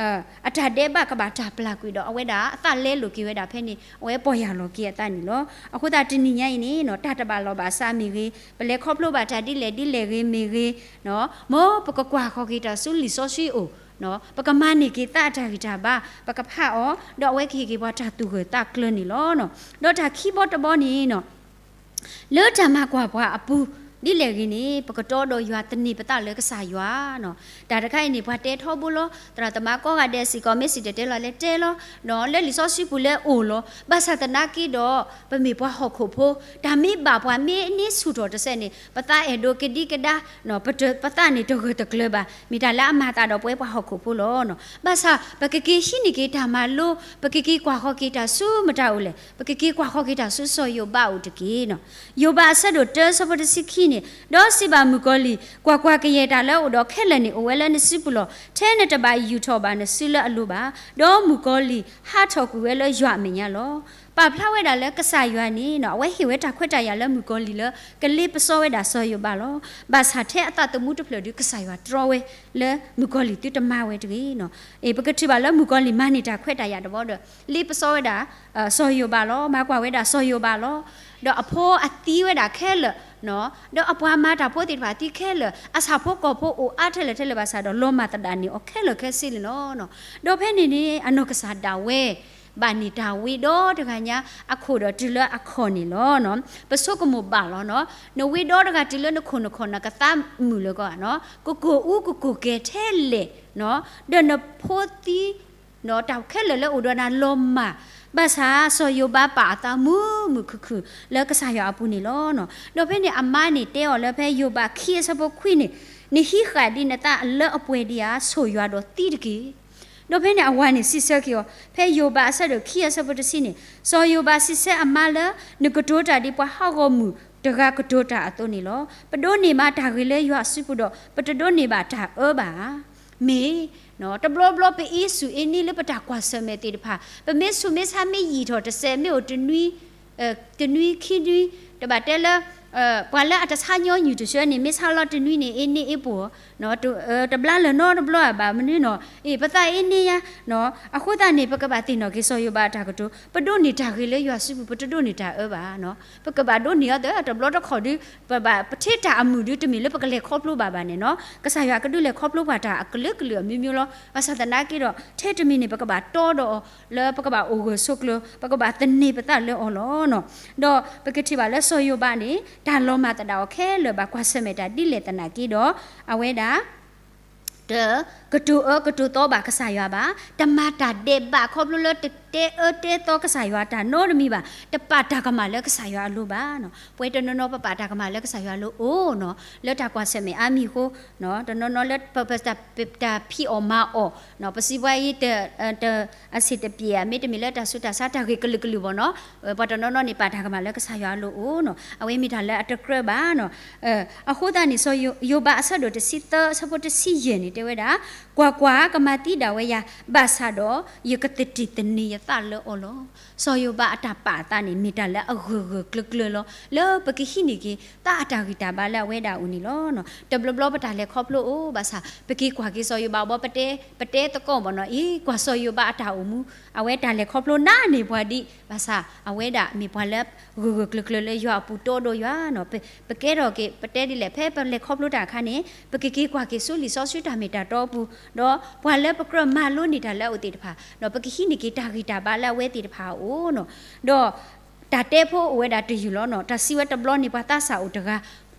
အတၢ်ဒဲးဘးကဘၣ်တၢ်ပျၢ်ကွံာ်ဒီး အဝဲဒၣ်အသးလဲလိာ်က့ၤဝဲဒၣ်ဖဲန့ၣ် အဝဲပီၢ်ယၢ်လီၤက့ၤအသးန့ၣ်လီၤ. အဃိသတးတနံၤညါအံၤန့ၣ်နီၤ တၢ်တဘၣ်လီၢ်ဘၣ်စးမ့ၢ်ဂ့ၤ, ပလဲၤခီဖျိဘၣ်တၢ်ဒ်လဲၣ်ဒ်လဲၣ်ဂ့ၤမ့ၢ်ဂ့ၤ, မ်ပကကွၢ်ဃီၤက့ၤတၢ်ဆူလံာ်စီဆှံအအိၣ်, ပကမၤန့ၢ်က့ၤသးအတၢ်ဂံၢ်တၢ်ဘါ, ပကဖးအီၤ, ဒီးအဝဲကဟ့ၣ်က့ၤပှၤတၢ်သူၣ်ဂၢၢ်သးကျၢၤန့ၣ်လီၤ. ဒီးတၢ်ခံဘီတဘီန့ၣ်နီၤ လၢတၢ်မၤကွၢ်ပှၤအပူၤ ဒ်လဲၣ်ဂ့ၤန့ၣ် ပကတီဒီးယွၤသန့ၤပသးလၢကစၢ်ယွၤနီၤ. တၢ်တခါအံၤန့ၣ် ပှၤတဲထီဘိလီၤ, သရၣ်သမါကိးဂၤဒဲးစ့ၢ်ကီး မ့ၢ်စံၣ်တဲၤတဲလီၤလဲၣ်တဲလီၤ, လၢလံာ်စီဆှံပူၤလၢအိၣ်လီၤ. ဘၣ်ဆၣ်သနာ်က့ဒီး ပမ့ၢ်ပှၤဟီၣ်ခိၣ်ဖိ, တၢ်မ့ၢ်ဘၣ်ပှၤမ့ၢ်န့ၢ်ဆူၣ်ထီၣ်တစဲးန့ၣ် ပသးအဲၣ်ဒိးကဒံကဒါ, ပတ, ပသးန့ၣ်တဂၢၢ်တကျၢၤဘၣ်, မ့ၢ်တၢ်လၢအမၤသးဒီးပဝဲပှၤဟီၣ်ခိၣ်ဖိလီၤ. ဘၣ်ဆၣ် ပကက့ၤဟံးန့ၢ်က့ၤတၢ်မၤလိ, ပကက့ၤကွၢ်ဃီၤက့ၤတၢ်ဆူမတၤအိၣ်လဲၣ်, ပကက့ၤကွၢ်ဃီၤက့ၤတၢ်ဆူစီၤယိၤဘးအိၣ်တက့ၢ်နီၤ. ယိၤဘးအဆၢဒိၣ်တၢ အဆၢဖိတဆံခံန့ၣ်, ဒီးစံးဘၣ်မုၣ်ကီၤလံၢ်, ကွၢ်ကွၢ်, ကယဲၢ်တၢ်လၢအအိၣ်ဒီးခဲလၢာ်န့ၣ် အိၣ်ဝဲလၢနစုပူၤလီၤ. ထဲနတဘၣ်ယူာ်ထီၣ်ဘၣ်နစုလၢအလိၤဘၣ်. ဒီးမုၣ်ကီၤလံၢ်ဟးထီၣ်ကွံာ်ဝဲလၢယွၤအမဲာ်ညါလီၤ. ပာ်ဖျါဝဲဒၣ်လၢကစၢ်ယွၤန့ၣ်နီၤ အဝဲဟ့ၣ်ဝဲတၢ်ခွဲးတၢ်ယာ်လၢမုၣ်ကီၤလံၢ်လၢ ကလ့ပစီဝဲဒၣ်စီၤယိၤဘးလီၤ. ဘၣ်ဆၣ်ထဲအသးသမူတဖျၢၣ်ဒုး ကစၢ်ယွၤတြီဝဲလၢမုၣ်ကီၤလံၢ်သုတမၤဝဲတဂ့ၤနီၤ. အ့ ပကထံၣ်ဘၣ်လၢမုၣ်ကီၤလံၢ်မၤန့ၢ်တၢ်ခွဲးတၢ်ယာ်တဘီဒီး လ့ပစီဝဲဒၣ် စီၤယိၤဘးလီၤ. မၤကွၢ်ဝဲဒၣ်စီၤယိၤဘးလီၤ. ဒီးအဖိအသံဝဲဒၣ်ခဲလၢာ်နီၤ, ဒီးအပှၤမၤတၢ်ဖိသ့ၣ်တဖၣ်သံခဲလၢာ်, အဆၣ်ဖိကီၢ်ဖိအိၣ်အါထဲလဲၣ်ထဲလဲၣ်ဘၣ်ဆၣ်ဒီး လီၤမၢ်သဒၣ်န့ၢ်အီၤခဲလၢာ်ခဲဆ့န့ၣ်လီၤ. ဒီးဖဲန့ၣ်န့ၣ် အနီၢ်ကစၢ်ဒၣ်ဝဲ ဘၣ်န့ၢ်တၢ်ဝ့ဒီတဂၤညါ အခိၣ်ဒီးတုၤလၢအခီၣ်န့ၣ်လီၤ. ပဆိကမိၣ်ဘၣ်လီၤနီၤ, နဝ့ဒီတဂၤတုၤလၢနခိၣ်နခီၣ် နကသးမုာ်လၢၤကီးနီၤ, ကကိၢ်အူကကိၢ်ကဲထဲလဲၣ်နီၤ, ဒီးနဖိသံ တၢ်ခဲလၢာ်လၢအိၣ်ဒီးနၤလီၤမၢ်, ဘၣ်ဆၣ်စီၤယိၤဘးပာ်အသးမုာ်မုာ်ခုၣ်ခုၣ်လၢကစၢ်ယွၤအပူၤန့ၣ်လီၤ. ဒီးဖဲန့ၣ်အမါန့ၣ်တဲအီၤလၢဖဲယိၤဘးခံအဆၢဖိခွံန့ၣ် နဟံးဃာ်ဒံးနသးလၢအပှဲၤဒံးဧါ, ဆိၣ်ယွၤဒီးသံတက့ၢ်. ဒီးဖဲန့ၣ်အဝၤန့ၣ်စံးဆၢက့ၤအီၤ, ဖဲယိၤဘးအဆၢဒိၣ်ခံအဆၢဖိတဆံန့ၣ်, စီၤယိၤဘးစံးဆၢအမါလၢ နကတိၤတၢ်ဒ်ပှၤဟးဂီၤမုၢ်တဂၤကတိၤတၢ်အသိးန့ၣ်လီၤ. ပဒိးန့ၢ်ဘၣ်တၢ်ဂ့ၤလၢယွၤအစုပူၤဒီး ပတဒိးန့ၢ်ဘၣ်တၢ်အၢဘၣ်ဧါ. မ့ၢ် တဘျီဘျီပအ့စူၢ်အ့န့လၢပတၢ်ကွၢ်ဆၢၣ်မဲာ်သ့ၣ်တဖၣ်, ပမ့ၢ်ဆူးမ့ၢ်ဆါမ့ၢ်ယံာ်ထီၣ်တစဲး မ့ၢ်အိၣ်တနွံ တနွံခံနွံ, တဘၣ်တဲလၢ ပှၤလၢအတဆါညီနုၢ်တဆၢန့ၣ် မ့ၢ်ဆါလီၤတနွံန့ၣ် အ့န့အ့ပှိၢ်, တဘျါလၢာ်နီတဘျီဘၣ်မနုၤနီၤ, အ့ ပသးအ့န့ယါ, အဃိသတးန့ၣ် ပကဘၣ်သ့ၣ်နီၣ်က့ၤစီၤယိၤဘးအတၢ်ကတိၤ, ပဒိးန့ၢ်တၢ်ဂ့ၤလၢယွၤစုပူၤ ပတဒိးန့ၢ်တၢ်အၢဘၣ်. ပကဘၣ်ဒိးန့ၢ်အီၤသ့ တဘျီတခီၣ်ဒု ပဘၣ်ပထံၣ်တၢ်အမုာ်ဒု တမ့ၢ်လၢပကလဲၤခီဖျိဘၣ်ဘၣ်န့ၣ်နီၤ, ကစၢ်ယွၤကဒုးလဲၤခီဖျိပှၤတၢ်အကလုာ်ကလုာ်အမျိုးမျိုးလီၤ. ဘၣ်ဆၣ်သနာ်က့ဒီး ထဲတမံၤန့ၣ် ပကဘၣ်တီဒီးအီၤ လၢပကဘၣ်အိၣ်ဂၢၢ်ဆိးကျၢၤ ပကဘၣ်သန့ၤပသးလၢအီၤလီၤ. ဒီးပကထံၣ်ဘၣ်လၢစီၤယိၤဘးန့ၣ် တၢ်လီၤမၢ်သဒၣ်အီၤခဲလၢာ်ဘၣ်ကွၢ်ဆၢၣ်မဲာ်တၢ်ဒ်လဲၣ်သနာ်က့ဒီး အဝဲဒၣ် တကတိၤအၢကတိၤသီဘၣ်ကစၢ်ယွၤဘၣ်, တမၤတၢ်ဒဲးဘးခီဖျိလၢတတဲအၢတဲသီကစၢ်ယွၤတၢ်နီတမံၤဘၣ်, တပာ်တၢ်ကမၣ်လၢကစၢ်ယွၤအလိၤဘၣ်. ပဝဲတနီၤနီၤပပာ်တၢ်ကမၣ်လၢကစၢ်ယွၤအလိၤအိၣ်နီၤ, လၢတၢ်ကွၢ်ဆၢၣ်မဲာ်အါမံၤအဃိ, တနီၤနီၤလၢပ ပ တၢ်ဖံးအီၣ်မၤအီၣ်, ပစံးပှၤအံၤ အဆံးတပျဲၤဧါ, မ့တမ့ၢ်လၢတၢ်ဆူးတၢ်ဆါတၢ်ဂ့ၢ်ကလုာ်ကလုာ်ဘၣ်နီၤ, ပှၤတနီၤနီၤန့ၣ် ပာ်တၢ်ကမၣ်လၢကစၢ်ယွၤအလိၤအိၣ်နီၤ, အဝဲမ့ၢ်တၢ်လၢအတကြၢးဘၣ်နီၤ. အဃိသတးန့ၣ် စီၤယိၤဘးအဆၢဒိၣ်တဆံသၢအဆၢဖိတဆံယဲၢ်န့ၣ် တဲဝဲဒၣ်, ကွၢ်ကွၢ်, ကမၤသံဒၣ်ဝဲယၤ, ဘၣ်ဆၣ်ဒီး ယကသတံၢ်သန့ၤယသးလၢအီၤလီၤ. စီၤယိၤဘးအတၢ်ပာ်အသးန့ၣ် မ့ၢ်တၢ်လၢအဂၢၢ်ဂၢၢ်ကျၢၤကျၢၤလီၤ, လၢပကဟံးန့ၢ်က့ၤ သးအတၢ်ဂံၢ်တၢ်ဘါလၢအဝဲဒၣ်အအိၣ်န့ၣ်လီၤ. တဘျီဘျီပတၢ်လဲၤခီဖျိအိၣ်ဘၣ်ဆၣ် ပက့ၤကွၢ်က့ၤစီၤယိၤဘးဘီ ပတဲ ပတဲသကိးဘၣ်နီၤ, အံၤ ကွၢ်စီၤယိၤဘးအတၢ်အိၣ်မူ, အဝဲတၢ်လဲၤခီဖျိနးန့ၢ်ပှၤဒံး, ဘၣ်ဆၣ်အဝဲဒၣ်မ့ၢ်ပှၤလၢ ဂၢၢ်ဂၢၢ်ကျၢၤကျၢၤလၢယွၤအပူၤတီဒီးယွၤနီၤ, ပ ပကဲထီၣ်က့ၤ ပတဲဒ်လဲၣ် ဖဲပလဲၤခီဖျိတၢ်အခါန့ၣ် ပကက့ၤကွၢ်က့ၤဆူလံာ်စီဆှံတၢ်မ့ၢ်တၢ်တီအပူၤ, ဒီးပှၤလၢပကြၢးမၤလိန့ၢ်တၢ်လၢအအိၣ်သ့ၣ်တဖၣ်, ဒီးပကဟံးန့ၢ်က့ၤတၢ်ဂံၢ်တၢ်ဘါလၢအဝဲသ့ၣ်တဖၣ်အအိၣ်နီၤ, ဒီး တၢ်တဲဖိအိၣ်ဝဲဒၣ်တယုၢ်လီၤနီၤ, တၢ်စံးဝဲတဘျီန့ၣ် ပှၤသးစၢ်အိၣ်တဂၤ,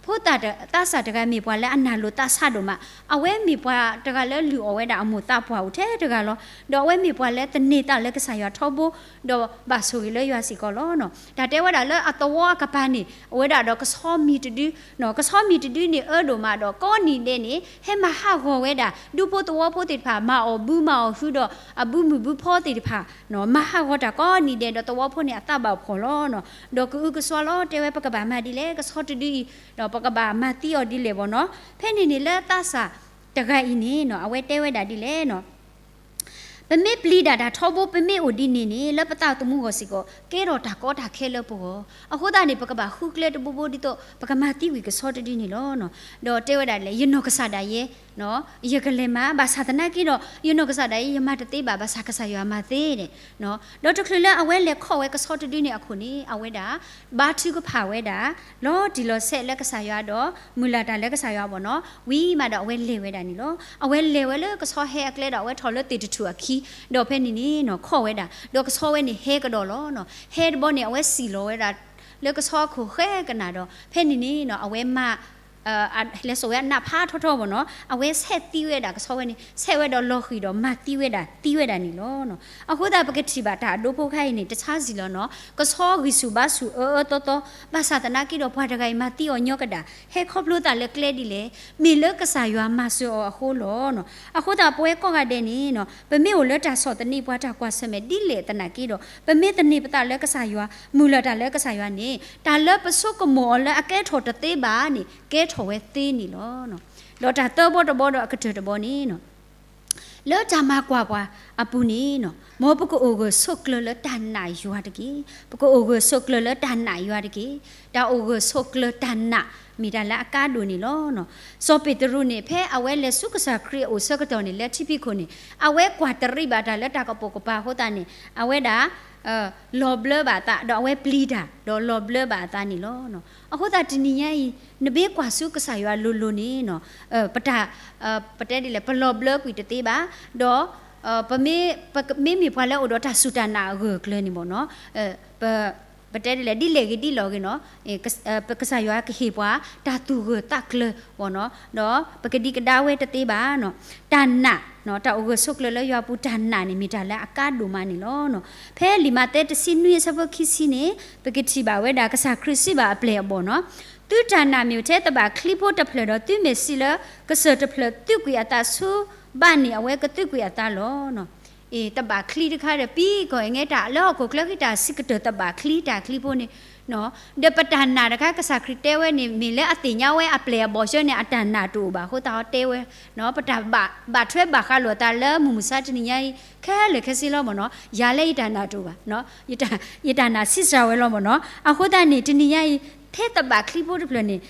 ဖိသၣ်တ သးစၢ်တဂၤမ့ၢ်ပှၤလၢအနၢ်လိာ်သးဆါဒိၣ်မး, အဝဲမ့ၢ်ပှၤတဂၤလၢလုၢ်အီၣ်ဝဲဒၣ်အမိၢ်သးပှၢ်အိၣ်ထဲတဂၤလီၤ, ဒီးအဝဲမ့ၢ်ပှၤလၢသန့ၤသးလၢကစၢ်ယွၤထီဘိ, ဒီးဘၣ်ဆိၣ်ဂ့ၤလၢယွၤစ့ၢ်ကီးလီၤနီၤ. တၢ်တဲဝဲဒၣ်လၢအသဝီအကပၤန့ၣ် အိၣ်ဝဲဒၣ်ဒီးကဆီမံၤတဒုနီၤ, ကဆီမံၤတဒုန့ၣ်အၢဒိၣ်မးဒီး ကိးနံၤဒဲးန့ၣ် ဟဲမၤဟးဂီၤဝဲဒၣ် ဒူဖိသဝီဖိသ့ၣ်တဖၣ် မၤအီၣ်ဘုမၤအီၣ်ဟုဒီး အဘုမုၢ်ဘုဖီသ့ၣ်တဖၣ် မၤဟးဂီၤတၢ်ကိးနံၤဒဲးဒီးသဝီဖိန့ၣ်အသးဘၣ်ဖှီၣ်လီၤနီၤ, ဒီးကအုကစွါလီၤ တဲဝဲပကဘၣ်မၤဒ်လဲၣ် ကဆီတဒုအံၤ, ဒီးပကဘၣ်မၤသံအီၤဒ်လဲၣ်ဘၣ်နီၤ. ဖဲန့ၣ်န့ၣ်လၢသးစၢ်တဂၤအံၤန့ၣ်နီၤ အဝဲတဲဝဲဒၣ်ဒ်လဲၣ်နီၤ, ပမ့ၢ်ပျံၤဒၣ်တၢ်ထီဘိ ပမ့ၢ်အိၣ်ဒ်န့ၣ်န့ၣ် လၢပသးသမူအဂီၢ်စ့ၢ်ကီး ကဲထီၣ်တၢ်ကီတၢ်ခဲလၢပဂီၢ်, အဃိသတးန့ၣ် ပကဘၣ်ဃုကျဲတဘိဘိဒ်သိး ပကမၤသံဝံၤကဆီတဒုန့ၣ်လီၤနီၤ. ဒီးတဲဝဲဒၣ်လဲၣ် ယနီၢ်ကစၢ်ဒၣ်ယဲ ယကလဲၤမၤ ဘၣ်ဆၣ်သနာ်က့ဒီး ယနီၢ်ကစၢ်ဒၣ်ယဲ ယမၤတသ့ဘၣ် ဘၣ်ဆၣ်ကစၢ်ယွၤမၤသ့န့ၣ်, ဒီးတချုးလၢအဝဲလဲၤခီၣ်ဝဲကဆီတဒုန့ၣ်အခိၣ်န့ၣ် အဝဲဒၣ် ဘါထုကဖၣ်ဝဲဒၣ် လီၤတံၢ်လီၤဆဲးလၢကစၢ်ယွၤဒီး မုၢ်လၢ်တၢ်လၢကစၢ်ယွၤဘၣ်နီၤ, ဝံၤမးဒီးအဝဲလဲၤဝဲဒၣ်န့ၣ်လီၤ. အဝဲလဲၤဝဲလၢကဆီဟဲအကျဲဒီး အဝဲထီၣ်လၢသ့ၣ်တထူၣ်အခံ, ဒီးဖဲန့ၣ်န့ၣ်နီၤ ခီၣ်ဝဲဒၣ် ဒီးကဆီဝဲန့ၣ်ဟဲကဒီးလီၤနီၤ. ဟဲတဘီန့ၣ် အဝဲစံၣ်လီၤဝဲဒၣ် လၢကဆီအခိၣ်ဃဲကနၣ်ဒီး ဖဲန့ၣ်န့ၣ်နီၤ အဝဲမၤ လဲၤစိာ်ဝဲအနးဖးထီထီဘၣ်နီၤ, အဝဲဆဲးသံဝဲဒၣ်ကဆီဝဲန့ၣ် ဆဲးဝဲဒီးလီၤဃံၤဒီးမၤသံဝဲဒၣ် သံဝဲဒၣ်န့ၣ်လီၤနီၤ. အဃိသတးပကထံၣ်ဘၣ်တၢ်အဒိဖိခါအံၤန့ၣ် တဆါဆံးလီၤနီၤ, ကဆီဂံၢ်ဆူၣ်ဘါဆူၣ်အၢအၢသီသီ, ဘၣ်ဆၣ်သနာ်က့ဒီးပှၤတဂၤအံၤမၤသံအီၤညီကဒၣ်, ဟဲခီဖျိသးလၢကျဲဒ်လဲၣ်, မ့ၢ်လၢကစၢ်ယွၤမၤစၢၤအီၤအဃိလီၤနီၤ. အဃိသတးပဝဲကိးဂၤဒဲးန့ၣ်နီၤ ပမ့ၢ်အိၣ်လၢတၢ်ဆီၣ်သနံးပှၤတၢ်ကွၢ်ဆၢၣ်မဲာ်ဒ်လဲၣ်သနာ်က့ဒီး ပမ့ၢ်သန့ၤပသးလၢကစၢ်ယွၤ မုၢ်လၢ်တၢ်လၢကစၢ်ယွၤန့ၣ် တၢ်လၢပဆိကမိၣ်အီၤလၢအကဲထီၣ်တသ့ဘၣ်န့ၣ် ကဲထီၣ်ဝဲသ့န့ၣ်လီၤ. ဒီးတၢ်သၢဘီတဘီဒီးအကတၢၢ်တဘီန့ၣ်နီၤ လၢတၢ်မၤကွၢ်ပှၤအပူၤန့ၣ်နီၤ မ်ပကအိၣ်ဂၢၢ်ဆိးကျၢၤလၢတၢ်နာ်ယွၤတက့ၢ်. ပကအိၣ်ဂၢၢ်ဆိးကျၢၤလၢတၢ်နာ်ယွၤတက့ၢ်. တၢ်အိၣ်ဂၢၢ်ဆိးကျၢၤတၢ်နာ် မ့ၢ်တၢ်လၢအကါဒိၣ်န့ၣ်လီၤ. စီၤပ့းတရူးန့ၣ် ဖဲအဝဲလဲၤဆူကစၢ်ခရံာ်အအိၣ်ဆၢကတီၢ်န့ၣ် လၢထံဖံးခိၣ်န့ၣ် အဝဲကွၢ်တရံးဘၣ်တၢ်လၢတၢ်ကပိာ်ကပၤအဃိသတးန့ၣ် အဝဲဒၣ် လီၤဘျၢဘၣ်အသး ဒီးအဝဲပျံၤတၢ် ဒီးလီၤဘျၢဘၣ်အသးန့ၣ်လီၤ. အဃိသတးတနံၤညါအံၤ နမ့ၢ်ကွၢ်ဆူကစၢ်ယွၤလိၤလိၤန့ၣ်နီၤ ပတၢ် ပတဲဒ်လဲၣ် ပလီၤဘျၢကွံာ်တသ့ဘၣ်, ဒီး ပမ့မ့ၢ်ပှၤလၢအိၣ်ဒီးတၢ်စူၢ်တၢ်နာ်အဂၢၢ်အကျၢၤန့ၣ်ဘၣ်နီၤ ပတဲဒ်လဲၣ် ဒ်လဲၣ်ဂ့ၤဒ်လဲၣ်ဂ့ၤနီၤ ကစၢ်ယွၤကဟ့ၣ်ပှၤ တၢ်သူၣ်ဂၢၢ်သးကျၢၤဘၣ်နီၤ ဒီးပကဒံကဒါဝဲတသ့ဘၣ်နီၤ. တၢ်နာ် တၢ်အိၣ်ဂၢၢ်ဆိးကျၢၤလၢယွၤပူၤတၢ်နာ်န့ၣ် မ့ၢ်တၢ်လၢအကါဒိၣ်မးန့ၣ်လီၤ. ဖဲလံာ်မးသဲတဆံနွံအဆၢဖိခံဆံန့ၣ် ပကထံၣ်ဘၣ်ဝဲဒၣ်ကစၢ်ခရံာ်စံးဘၣ်အပျဲၢ်အဘီၣ်နီၤ သုတၢ်နာ်မ့ၢ်ထဲသဘၣ်ချံဖိတဖျၢၣ်ဒီး သုမ့ၢ်စံးလၢ ကစၢၢ်တဖျၢၣ်သုးကွံာ်အသးဆူဘၣ်န့ၣ် အဝဲကသုးကွံာ်အသးလီၤ. အ့ သဘၣ်ချံတခါဒီး ပံကီၢ်အံၤ ငဲတၢ်လၢဟီၣ်ခိၣ်ချၢဃံတၢ်စံးကတၢၢ်သဘၣ်ချံ တၢ်ချံဖိန့ၣ် ဒီးပတၢ်နာ်တခါ ကစၢ်ခရံာ်တဲဝဲန့ၣ် မ့ၢ်လၢအသ့ၣ်ညါဝဲအပျဲၢ်အဘီၣ်ဆၢန့ၣ် အတၢ်နာ်တအိၣ်ဘၣ်အဃိသတး အတဲဝဲ ပတၢ်ဘၣ်ထွဲဘၣ်ဃးလိာ်သးလၢမုၢ်မဆါတနံၤညါအံၤ ခဲလၢာ်ခဲဆ့လီၤမ့ၢ်နီၤ. ယၤလၢယတၢ်နာ်တအိၣ်ဘၣ်, ယတၢ်နာ်ဆံးစှၤဝဲလီၤမ့ၢ်နီၤ. အဃိသတးန့ၣ် တနံၤညါအံၤ ထဲသဘၣ်ချံဖိတဖျၢၣ်န့ၣ်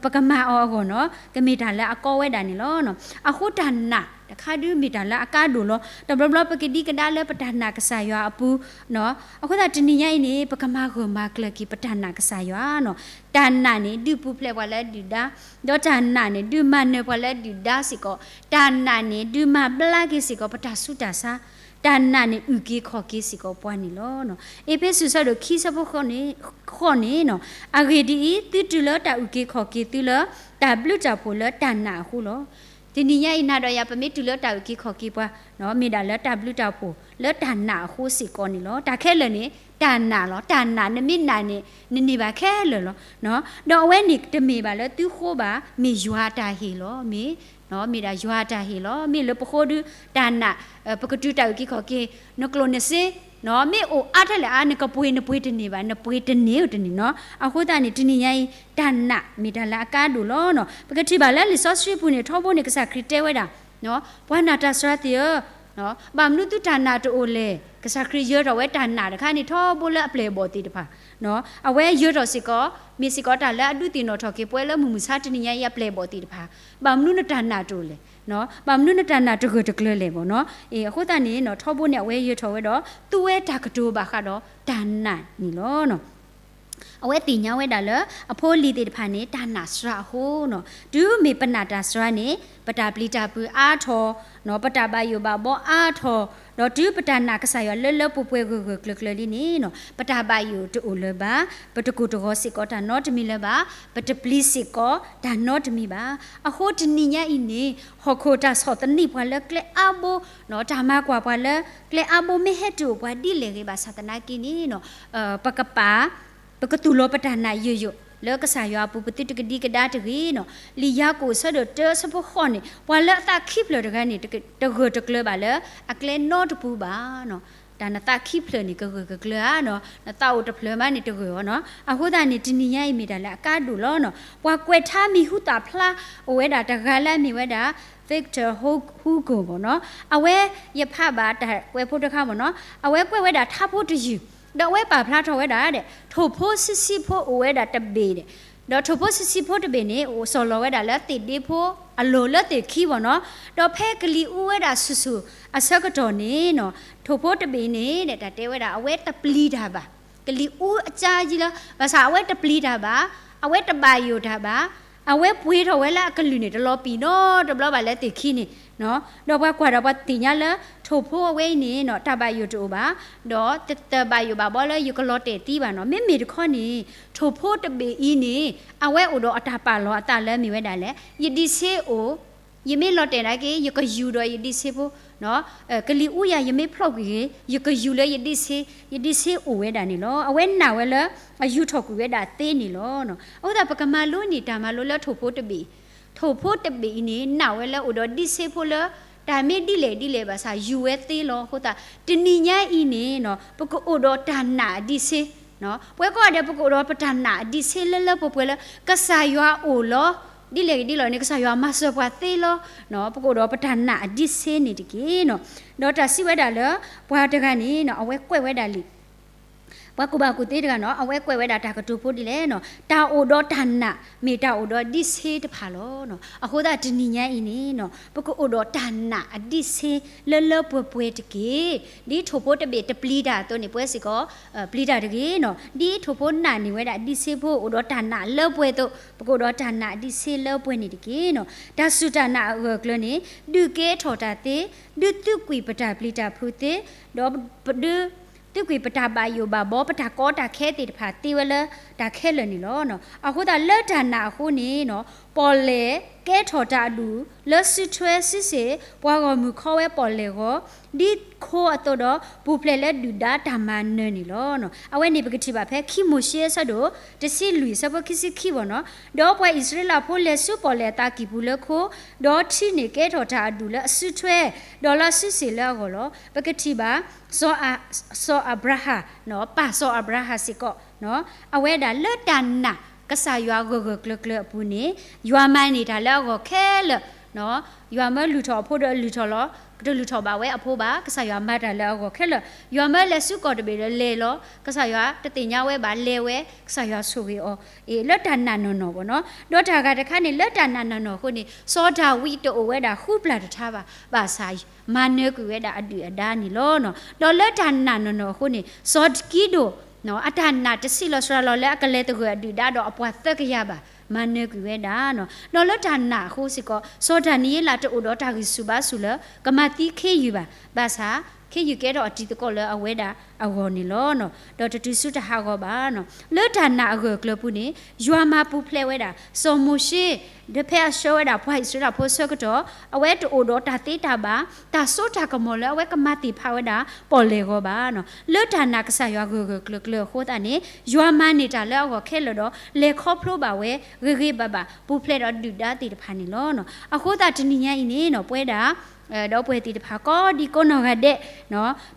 ပကမၤအီၤအဂီၢ်နီၤ ကမ့ၢ်တၢ်လၢအကီဝဲဒၣ်န့ၣ်လီၤ. အဃိတၢ်နာ်တခါဒုးမ့ၢ်တၢ်လၢအကါဒိၣ်လီၤ. တဘျီဘျီပကဒံကဒါလၢပတၢ်နာ်ကစၢ်ယွၤအပူၤ အဃိသတးတနံၤညါအံၤန့ၣ် ပကမၤဂၢၢ်မၤကျၢၤက့ၤပတၢ်နာ်ကစၢ်ယွၤနီၤ. တၢ်နာ်န့ၣ် ဒုးပူၤဖျဲးပှၤလၢဒုၣ်ဒါ, ဒီးတၢ်နာ်န့ၣ် ဒုးမၤနၢၤပှၤလၢဒုၣ်ဒါစ့ၢ်ကီး, တၢ်နာ်န့ၣ် ဒုးမၤဘျါက့ၤစ့ၢ်ကီးပတၢ်ဆူးတၢ်ဆါ, တၢ်နာ်န့ၣ် အုၣ်က့ၤခီၣ်က့ၤစ့ၢ်ကီးပှၤန့ၣ်လီၤ. အ့းဖ့းစူး အဆၢဒိၣ်ခံ အဆၢဖိဃိးန့ၣ်, ဃိးန့ၣ်နီၤ, အဂ့ၢ်ဒ်အံၤ, သုတုၤလၢတၢ်အုၣ်က့ၤခီၣ်က့ၤသုလၢ တၢ်ဘျုးတၢ်ဖှိၣ်လၢတၢ်နာ်အဃိလီၤ. တနံၤညါအံၤ နၤဒီးယၤ ပမ့ၢ်တုၤလၢတၢ်အုၣ်က့ၤခီၣ်က့ၤပှၤ, မ့ၢ်ဒၣ်လၢတၢ်ဘျုးတၢ်ဖှိၣ် လၢတၢ်နာ်အဃိစ့ၢ်ကီးန့ၣ်လီၤ. တၢ်ခဲလၢာ်န့ၣ် တၢ်နာ်လီၤ. တၢ်နာ် နမ့ၢ်နာ်န့ၣ် နန့ၢ်ဘၣ်ခဲလၢာ်လီၤ. ဒီးအဝဲန့ၣ်တမ့ၢ်ဘၣ်လၢသုဃိဘၣ်, မ့ၢ်ယွၤအတၢ်ဟ့ၣ်လီၤ. မ့ၢ် မ့ၢ်ဒၣ်ယွၤအတၢ်ဟ့ၣ်လီၤ. မ့ၢ်လၢပဃိဒုး တၢ်နာ်, ပကတုၤတၢ်အုၣ်က့ၤခီၣ်က့ၤ နကျိၣ်နစ့, မ့ၢ်အိၣ်အါထဲလဲၣ်အါ နကပှ့ၤ နပှ့ၤတန့ၢ်ဘၣ်, နပှ့ၤတန့ၢ်ဧိၤတန့ၢ်နီၤ. အဃိသတးန့ၣ် တနံၤညါအံၤ တၢ်နာ်မ့ၢ်တၢ်လၢအကါဒိၣ်လီၤနီၤ. ပကထံၣ်ဘၣ်လၢလံာ်စီဆှံပူၤန့ၣ် ထီဘိန့ၣ် ကစၢ်ခရံာ်တဲဝဲဒၣ် ပှၤနာ်တၢ်စှၤသ့ၣ်ဧၢ, ဘၣ်မနုၤသုတၢ်နာ်တအိၣ်လဲၣ်. ကစၢ်ခရံာ်ယၢၤထီၣ်ဝဲတၢ်နာ်တခါန့ၣ် ထီဘိလၢအပျဲၢ်အဘီၣ်သ့ၣ်တဖၣ်, အဝဲယၢၤထီၣ်စ့ၢ်ကီး, မ့ၢ်စ့ၢ်ကီးတၢ်လၢအဒုးသ့ၣ်နီၣ်ထီၣ်က့ၤပှၤလၢမုၢ်မဆါတနံၤညါအံၤအပျဲၢ်အဘီၣ်သ့ၣ်တဖၣ်, ဘၣ်မနုၤနတၢ်နာ်တအိၣ်လဲၣ်, ဘၣ်မနုၤနတၢ်နာ်တဂၢၢ်တကျၢၤလဲၣ်ဘၣ်နီၤ. အဃိသတးန့ၣ် ထီဘိန့ၣ် အဝဲယၢၤထီၣ်ဝဲဒီး သူဝဲတၢ်ကတိၤဘၣ်ဃးဒီးတၢ်နာ်န့ၣ်လီၤ. အဝဲသ့ၣ်ညါဝဲဒၣ်လၢ အဖိအလံၤသ့ၣ်တဖၣ်န့ၣ် တၢ်နာ်စှၤအဃိနီၤ, တုၤမ့ၢ်ပနာ်တၢ်စှၤန့ၣ် ပတၢ်ပျံၤတၢ်ဖုးအါထီၣ်, ပတၢ်ဘၣ်ယိၣ်ဘၣ်ဘီအါထီၣ်, ဒီးတုၤပတၢ်နာ်ကစၢ်ယွၤလၢလၢပှဲၤပှဲၤဂၢၢ်ဂၢၢ်ကျၢၤကျၢၤလံန့ၣ်နီၤ, ပတၢ်ဘၣ်ယိၣ်တအိၣ်လၢၤဘၣ်, ပတကိၢ်တဂီၤစ့ၢ်ကီးတၢ်နီတမံၤလၢၤဘၣ်, ပတပျံၤစ့ၢ်ကီးတၢ်နီတမံၤဘၣ်. အဃိတနံၤညါအံၤန့ၣ် ဟီၣ်ခိၣ်တၢ်ဆီၣ်သနံးပှၤလၢကျဲအါဘိ, တၢ်မၤကွၢ်ပှၤလၢကျဲအါဘိ မ့ၢ်ဟဲတုၤအိၣ်ပှၤဒ်လဲၣ်ဂ့ၤဘၣ်ဆၣ်သနာ်က့န့ၣ်နီၤ, ပကပာ် ပကသူၣ်လီၤပတၢ်နာ်ယိာ်ယိာ် လၢကစၢ်ယွၤအပူၤ ပသုတကဒံကဒါတဂ့ၤနီၤ. လံာ်ယၤကိာ်အဆၢဒိၣ်တၢ အဆၢဖိဃိးန့ၣ် ပှၤလၢအသးခံဖျၢၣ်တဂၤန့ၣ် တဂၢၢ်တကျၢၤဘၣ်လၢအကျဲနီတပူၤဘၣ်နီၤ. တၢ်နသးခံဖျၢၣ်န့ၣ် ကဂၢၢ်ကကျၢၤဧါနီၤ, နသးအိၣ်တဖျၢၣ်မးန့ၣ်တဂၢၢ်ဧါနီၤ. အဃိသတးန့ၣ် တနံၤညါအံၤမ့ၢ်တၢ်လၢအကါဒိၣ်လီၤနီၤ. ပှၤကွဲးထါမံၤဟူသၣ်ဖျါအိၣ်ဝဲဒၣ်တဂၤလၢအမ့ၢ်ဝဲဒၣ် Victor Hugo ဘၣ်နီၤ. အဝဲယဖးဘၣ်တၢ်ကွဲးဖိတခါဘၣ်နီၤ. အဝဲကွဲးဝဲဒၣ်ထါဖိတယုၢ် ဒီးအဝဲပာ်ဖျါထီၣ်ဝဲဒၣ်ဒီး ထိၣ်ဖိဆံးဆံးဖိအိၣ်ဝဲဒၣ်တဘ့ၣ်ဒီး, ဒီးထိၣ်ဖိဆံးဆံးဖိတဘ့ၣ်န့ၣ် အိၣ်ဆီၣ်လီၤဝဲဒၣ်လၢသ့ၣ်ဒ့ဖိအလီၢ်လၢသ့ၣ်ခံဘၣ်နီၤ. ဒီးဖဲကလံၤအူဝဲဒၣ်ဆူၣ်ဆူၣ်အဆၢကတီၢ်န့ၣ်နီၤ, ထိၣ်ဖိတဘ့ၣ်န့ၣ်ဒီး တၢ်တဲဝဲဒၣ် အဝဲတပျံၤတၢ်ဘၣ်. ကလံၤအူအကါယံလီၤ, ဘၣ်ဆၣ်အဝဲတပျံၤတၢ်ဘၣ်, အဝဲတဘၣ်ယိၣ်တၢ်ဘၣ်, အဝဲပှ့ၤထီၣ်ဝဲလၢအကလုၢ်န့ၣ် တလီၤပံာ်နီတဘျီဘၣ်လၢသ့ၣ်ခံန့ၣ် ဒီးပှၤကွၢ်ဒီးပှၤသ့ၣ်ညါလၢ ထိၣ်ဖိအဝဲအံၤန့ၣ်နီၤ တၢ်ဘၣ်ယိၣ်တအိၣ်ဘၣ်, ဒီးတဘၣ်ယိၣ်ဘၣ်ဘီလၢယကလီၤတဲာ်သံဘၣ်နီၤ. မ့မ့ၢ်တခီန့ၣ် ထိၣ်ဖိတဘ့ၣ်အံၤန့ၣ် အဝဲအိၣ်ဒီးအတၢ်ပာ်လီၤအသးလၢမ့ၢ်ဝဲဒၣ်လဲၣ်, ယဒ့ဆ့အိၣ်, ယမ့ၢ်လီၤတဲာ်နာ်က့ ယကယူၤဒီးယဒ့ဆ့ဖိ, ကလံၤအူယၤ ယမ့ၢ်ဖျီၣ်ကွံာ်ဂ့ၤ ယကယူၤလၢယဒ့ဆ့, ယဒ့ဆ့အိၣ်ဝဲဒၣ်န့ၣ်လီၤ. အဝဲနာ်ဝဲလၢ အယူၤထီၣ်ကွံာ်ဝဲဒၣ်သ့န့ၣ်လီၤ. အဃိသတး ပကမၤလိန့ၢ်တၢ်မၤလိလၢထိၣ်ဖိတဘ့ၣ်, ထိၣ်ဖိတဘ့ၣ်အံၤန့ၣ် နာ်ဝဲလၢအိၣ်ဒီးဒ့ဆ့ဖိလၢ တၢ်မ့ၢ်ဒ်လဲၣ်ဒ်လဲၣ်ဘၣ်ဆၣ် ယူၤဝဲသ့လီၤ. အဃိသတး တနံၤညါအံၤန့ၣ် ပကအိၣ်ဒီးတၢ်နာ်အဒ့ဆ့, ပှၤကိးဂၤဒဲး ပကအိၣ်ဒီးပတၢ်နာ်အဒ့ဆ့လၢလၢပှဲၤပှဲၤလၢ ကစၢ်ယွၤအိၣ်လီၤ, ဒ်လဲၣ်ဂ့ၤဒ်လဲၣ်န့ၣ် ကစၢ်ယွၤမၤစၢၤပှၤသ့လီၤ. ပကအိၣ်ဒီးပတၢ်နာ်အဒ့ဆ့န့ၣ်တက့ၢ်နီၤ. ဒီးတၢ်စံးဝဲဒၣ်လၢ ပှၤတဂၤန့ၣ် အဝဲကွဲးဝဲဒၣ်လံာ် ပှၤကူၣ်ဘၣ်ကူၣ်သ့တဂၤနီၤ အဝဲကွဲးဝဲဒၣ်တၢ်ကတိၤဖိဒ်လဲၣ်နီၤ, တၢ်အိၣ်ဒီးတၢ်နာ် မ့ၢ်တၢ်အိၣ်ဒီးဒ့ဆ့တဖၣ်လီၤ. အဃိသတးတနံၤညါအံၤန့ၣ်နီၤ ပကအိၣ်ဒီးတၢ်နာ်အဒ့ဆ့လၢလၢပှဲၤပှဲၤတက့ၢ်. ဒ်ထိၣ်ဖိတဘ့ၣ်တပျံၤတၢ်အသိးန့ၣ် ပဝဲစ့ၢ်ကီး ပျံၤတၢ်တဂ့ၤနီၤ. ဒ်ထိၣ်ဖိနာ်န့ၢ်ဝဲဒၣ်ဒ့ဆ့ဖိ အိၣ်ဒီးတၢ်နာ်လၢပှဲၤအသိး ပကအိၣ်ဒီးတၢ်နာ်အဒ့ဆ့လၢပှဲၤန့ၣ်တက့ၢ်နီၤ. တၢ်စူၢ်တၢ်နာ်အဂၢၢ်အကျၢၤန့ၣ် ဒုးကဲထီၣ်တၢ်သ့, ဒုးသုးကွံာ်ပတၢ်ပျံၤတၢ်ဖုးသ့, ဒီးဒုး သုးကွံာ်ပတၢ်ဘၣ်ယိၣ်ဘၣ်ဘီ ပတၢ်ကီတၢ်ခဲသ့ၣ်တဖၣ်သ့ဝဲလၢတၢ်ခဲလၢာ်န့ၣ်လီၤ. အဃိသတးလၢတၢ်နာ်အဃိန့ၣ်နီၤ ပီၣ်လဲၣ်ကဲထီၣ်တၢ်အဒူၣ် လၢစုထွဲစုစ့ၣ် ပှၤဂီၢ်မုၢ်ခီဝဲပီၣ်လဲၣ်ဂီၤ ဒ်ခိအသိးဒီး ပူၤဖျဲးလၢဒုၣ်ဒါတၢ်မၤနၢၤန့ၣ်လီၤ. အဝဲန့ၣ်ပကထံၣ်ဘၣ်ဖဲခံမိၤၡ့အဆၢဒိၣ် တဆံလွံၢ်အဆၢဖိခံဆံခံဘၣ်နီၤ. ဒီးပှၤအံၣ်စရ့လးဖိလဲၤဆူပီၣ်လဲၣ်အသးကံၢ်ပူၤလၢခိ, ဒီးထံန့ၣ်ကဲထီၣ်တၢ်အဒူၣ်လၢအစုထွဲ, ဒီးလၢအစုစ့ၣ်လၢအဂီၢ်လီၤ. ပကထံၣ်ဘၣ် စီၤအၤဘြၤဟၣ်, ပၢ်စီၤအၤဘြၤဟၣ်စ့ၢ်ကီး အဝဲဒၣ်လၢတၢ်နာ်ကစၢ်ယွၤဂၢၢ်ဂၢၢ်ကျၢၤကျၢၤအပူၤန့ၣ် ယွၤမၤန့ၢ်တၢ်လၢအဂီၢ်ခဲလၢာ်, ယွၤမၢလုၢ်ထီၣ်အဖိဒီးအလုၢ်ထီၣ်လီၤ. တလုၢ်ထီၣ်ဘၣ်ဝဲအဖိဘၣ်. ကစၢ်ယွၤမၤတၢ်လၢအဂီၢ်ခဲလၢာ်. ယွၤမၢလဲၤဆူကီၢ်တဘ့ၣ်ဒီးလဲၤလီၤ. ကစၢ်ယွၤတသ့ၣ်ညါဝဲဘၣ်လဲၤဝဲ, ကစၢ်ယွၤဆိၣ်ဂ့ၤအီၤ လၢတၢ်နာ်နီၢ်နီၢ်ဘၣ်နီၤ. ဒီးတၢ်ဂၤတခါန့ၣ် လၢတၢ်နာ်နီၢ်နီၢ်အဃိန့ၣ် စီၤဒၤဝံးတအိၣ်ဝဲဒၣ်ဃုပျၢ်တထါဘၣ်. ဘၣ်ဆၣ်မၤနၢၤကွံာ်ဝဲဒၣ်အဒုၣ်အဒါန့ၣ်လီၤ. ဒီးလၢတၢ်နာ်နီၢ်နီၢ်အဃိန့ၣ် စီၤကံဒိၣ် အတၢ်နာ်တဆံးလီၤစှၤလီၤလၢအကလဲၤသဂၢၢ်အဒုၣ်ဒါဒီးအပှၤသၢကယၤဘၣ်, မၤနၢၤကွံာ်ဝဲဒၣ်. ဒီးလၢတၢ်နာ်အဃိစ့ၢ်ကီး စီၤဒၤနံးယ့လးတအိၣ်ဒီးတၢ်ဂံၢ်ဆူၣ်ဘါဆူၣ်လၢ ကမၤသံခ့ယုၢ်ဘၣ်. ဘၣ်ဆၣ်ခ့ယုၢ်ကဲထီၣ်အတံၤသကိးလၢအဝဲဒၣ်အဂီၢ်န့ၣ်လီၤ. ဒီးတတုၤဆူတၢ်ဟးဂီၤဘၣ်. လၢတၢ်နာ်အဂၢၢ်အကျၢၤပူၤန့ၣ် ယွၤမၤပူၤဖျဲးဝဲဒၣ် စီၤမိၤၡ့ ဒီးဖဲအဆှၢဝဲဒၣ်ပှၤအံၣ်စရ့လးဖိအဆၢကတီၢ် အဝဲတအိၣ်ဒီးတၢ်သ့တၢ်ဘၣ်, တၢ်စိတၢ်ကမီၤလၢအဝဲကမၤသ့ၣ်ဖးဝဲဒၣ်ပီၣ်လဲၣ်ဂီၤဘၣ်. လၢတၢ်နာ်ကစၢ်ယွၤဂၢၢ်ဂၢၢ်ကျၢၤကျၢၤအဃိသတးန့ၣ် ယွၤမၤန့ၢ်တၢ်လၢအဂီၢ်ခဲလၢာ်ဒီး လဲၤခီဖျိဘၣ်ဝဲ ဂ့ၤဂ့ၤဘၣ်ဘၣ် ပူၤဖျဲးဒီးဒုၣ်ဒါသ့ၣ်တဖၣ်န့ၣ်လီၤ. အဃိသတးတနံၤညါအံၤန့ၣ် ပဝဲဒၣ် ဒီးပှၤသ့ၣ်တဖၣ်ကိးဒံကိးနီၢ်ဂၤဒဲး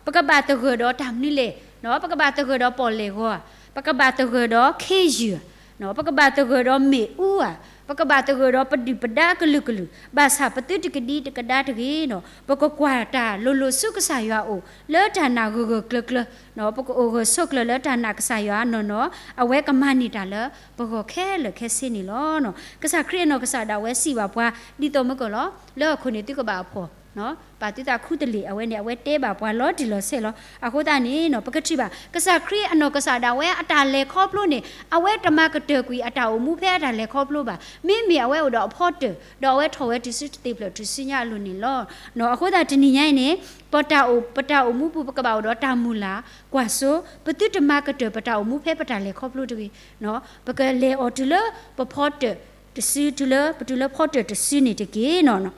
ပကဘၣ်သဂၢၢ်ဒီးတၢ်မနုၤလဲၣ်, ပကဘၣ်သဂၢၢ်ဒီးတၢ်မနုၤလဲၣ်, ပကဘၣ်သဂၢၢ်ဒီးခ့ယုၢ်ဧါ, ပကဘၣ်သဂၢၢ်ဒီးမ့ၣ်အူဧါ, ပကဘၣ်သဂၢၢ်ဒီးပဒုၣ်ပဒါကလုာ်ကလုာ်, ဘၣ်ဆၣ်ပသုတကဒံတကဒါတဂ့ၤနီၤ, ပကကွၢ်တၢ်လိၤလိၤဆူကစၢ်ယွၤအအိၣ် လၢတၢ်နာ်ဂၢၢ်ဂၢၢ်ကျၢၤကျၢၤ, ပကအိၣ်ဂၢၢ်ဆိးကျၢၤလၢတၢ်နာ်ကစၢ်ယွၤနီၢ်နီၢ်, အဝဲကမၤန့ၢ်တၢ်လၢပဂီၢ်ခဲလၢာ်ခဲဆ့န့ၣ်လီၤ. ကစၢ်ခရံာ်အနီၢ်ကစၢ်ဒၣ်ဝဲစံးဘၣ်ပှၤ ဒ်သိးမုၢ်ကီၢ်လီၤ, လၢအခိၣ်န့ၣ်သုကဘၣ်အဖှီၣ် ပာ်သုသးခူတလ့ၢ်, အဝဲန့ၣ် အဝဲတဲဘၣ်ပှၤလီၤတံၢ်လီၤဆဲးလီၤ. အဃိသတးန့ၣ် ပကထံၣ်ဘၣ် ကစၢ်ခရံာ်အနီၢ်ကစၢ်ဒၣ်ဝဲအတၢ်လဲၤခီဖျိန့ၣ် အဝဲတမၤကတၢၢ်ကွံာ်အတၢ်အိၣ်မူဖဲအတၢ်လဲၤခီဖျိဘၣ်. မ့မ့ၢ်အဝဲအိၣ်ဒီးအဖီတၢၣ်, ဒီးအဝဲထီၣ်ဝဲတုၤဆူတသ့ၣ်ဖျၢၣ်ထူၣ်စုညါအလိၤန့ၣ်လီၤ. အဃိသတးတနံၤညါအံၤန့ၣ် ပတၢ်အိၣ်မူပူၤ ပကဘၣ်အိၣ်ဒီးတၢ်မုၢ်လၢ်ကွၢ်စိ, ပသုတမၤကတၢၢ်ပတၢ်အိၣ်မူဖဲပတၢ်လဲၤခီဖျိတဂ့ၤ. ပကလဲၤအီၤတုၤလၢပဖီတၢၣ်တစု, တုၤလၢပတုၤလၢဖီတၢၣ်တစုန့ၣ်တက့ၢ်နီၤ.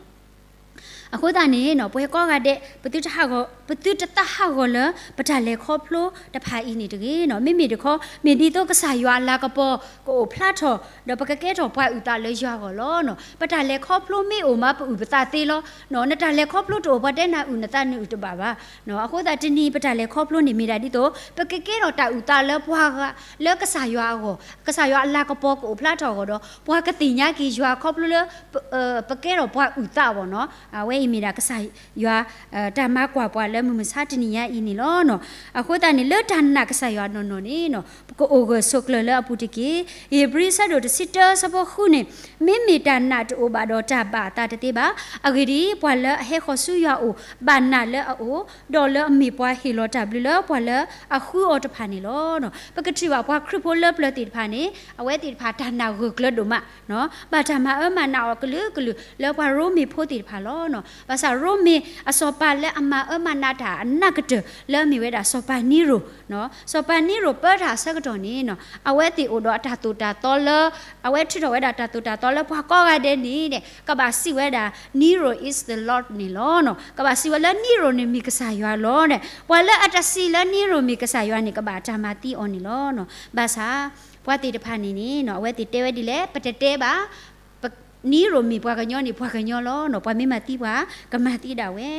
အဃိသတးန့ၣ် ပှၤကိးဂၤဒဲး ပသုတဟးဂီၤ, ပသုတသးဟးဂီၤလၢ ပတၢ်လဲၤခီဖျိတဖၣ်အံၤန့ၣ်တဂ့ၤ. မ့မ့ၢ်တခီ မ့ၢ်ဒ်သိးကစၢ်ယွၤအလၤကပီၤကအိၣ်ဖျါထီၣ်, ဒီးပကကဲထီၣ်ပှၤအုၣ်သးလၢယွၤအဂီၢ်လီၤ. ပတၢ်လဲၤခီဖျိမ့ၢ်အိၣ်မး ပအုၣ်ပသးသ့လီၤ. နတၢ်လဲၤခီဖျိတအိၣ်ပှၤတဲနၤအုၣ်နသးနုာ်တဘၣ်ဘၣ်. အဃိသတးတနံၤ ပတၢ်လဲၤခီဖျိန့ၣ်မ့ၢ်ဒၣ်ဒ်သိး ပကကဲထီၣ်တၢ်အုၣ်သးလၢပှၤဂၤ လၢကစၢ်ယွၤအဂီၢ်, ကစၢ်ယွၤအလၤကပီၤကအိၣ်ဖျါထီၣ်အဂီၢ်ဒီး ပှၤကသ့ၣ်ညါက့ၤယွၤခီဖျိလၢ ပကဲထီၣ်ပှၤအုၣ်သးဘၣ်နီၤ. အဝဲအံၤမ့ၢ်ဒၣ်ကစၢ်ယွၤ တၢ်မၤကွၢ်ပှၤလၢမုၢ်မဆါတနံၤညါအံၤန့ၣ်လီၤ. အဃိသတးန့ၣ် လၢတၢ်နာ်ကစၢ်ယွၤနီၢ်နီၢ်န့ၣ် ပကအိၣ်ဂၢၢ်ဆိးကျၢၤလၢအပူၤတက့ၢ်. ဧ့ၤဘြံၤအဆၢဒိၣ်တဆံတၢအဆၢဖိဃုန့ၣ် မ့မ့ၢ်တၢ်နာ်တအိၣ်ဘၣ်ဒီးတၢ်ဘၣ်အသးတသ့ဘၣ်. အဂ့ၢ်ဒ်အံၤ, ပှၤလၢအဟဲဃီၤဆူယွၤအအိၣ် ဘၣ်နာ်လၢအအိၣ်, ဒီးလၢအမ့ၢ်ပှၤဟ့ၣ်လီၤတၢ်ဘျုးလၢပှၤလၢအဃုအီၤတဖၣ်န့ၣ်လီၤ. ပကထံၣ်ဘၣ်ပှၤခရံာ်ဖိလၢပျၢၤသ့ၣ်တဖၣ်န့ၣ် အဝဲသ့ၣ်တဖၣ်တၢ်နာ်ဂၢၢ်ကျၢၤဒိၣ်မး ဘၣ်တၢ်မၤအၢမၤနးအီၤကလုာ်ကလုာ်လၢပှၤရိမ့ၤဖိသ့ၣ်တဖၣ်လီၤ. ဘၣ်ဆၣ်ရိမ့ၤအစီၤပၤလၢအမၤအၢမၤနးတၢ်အနးကတၢၢ်လၢအမ့ၢ်ဝဲဒၣ်စီၤပၤနံရိၤ, စီၤပၤနံရိၤပၢတၢ်အဆၢကတီၢ်န့ၣ် အဝဲသ့ၣ်အိၣ်ဒီးအတၢ်သိၣ်တၢ်သီလၢ အဝဲထုးထီၣ်ဝဲဒၣ်တၢ်သိၣ်တၢ်သီလၢပှၤကိးဂၤဒဲးန့ၣ် ကဘၣ်စံးဝဲဒၣ် Nero is the Lord န့ၣ်လီၤ. ကဘၣ်စံးဝဲလၢနံရိၤန့ၣ်မ့ၢ်ကစၢ်ယွၤလီၤ. ပှၤလၢအတစံးလၢနံရိၤမ့ၢ်ကစၢ်ယွၤန့ၣ် ကဘၣ်တၢ်မၤသံအီၤန့ၣ်လီၤ. ဘၣ်ဆၣ် ပှၤသ့ၣ်တဖၣ်န့ၣ်န့ၣ် အဝဲသ့ၣ်တဲဝဲဒ်လဲၣ်, ပတတဲဘၣ် နံရိၤမ့ၢ်ပှၤကညီန့ၣ် ပှၤကညီလီၤ. ပှၤမ့ၢ်မၤသံပှၤ ကမၤသံဒၣ်ဝဲ.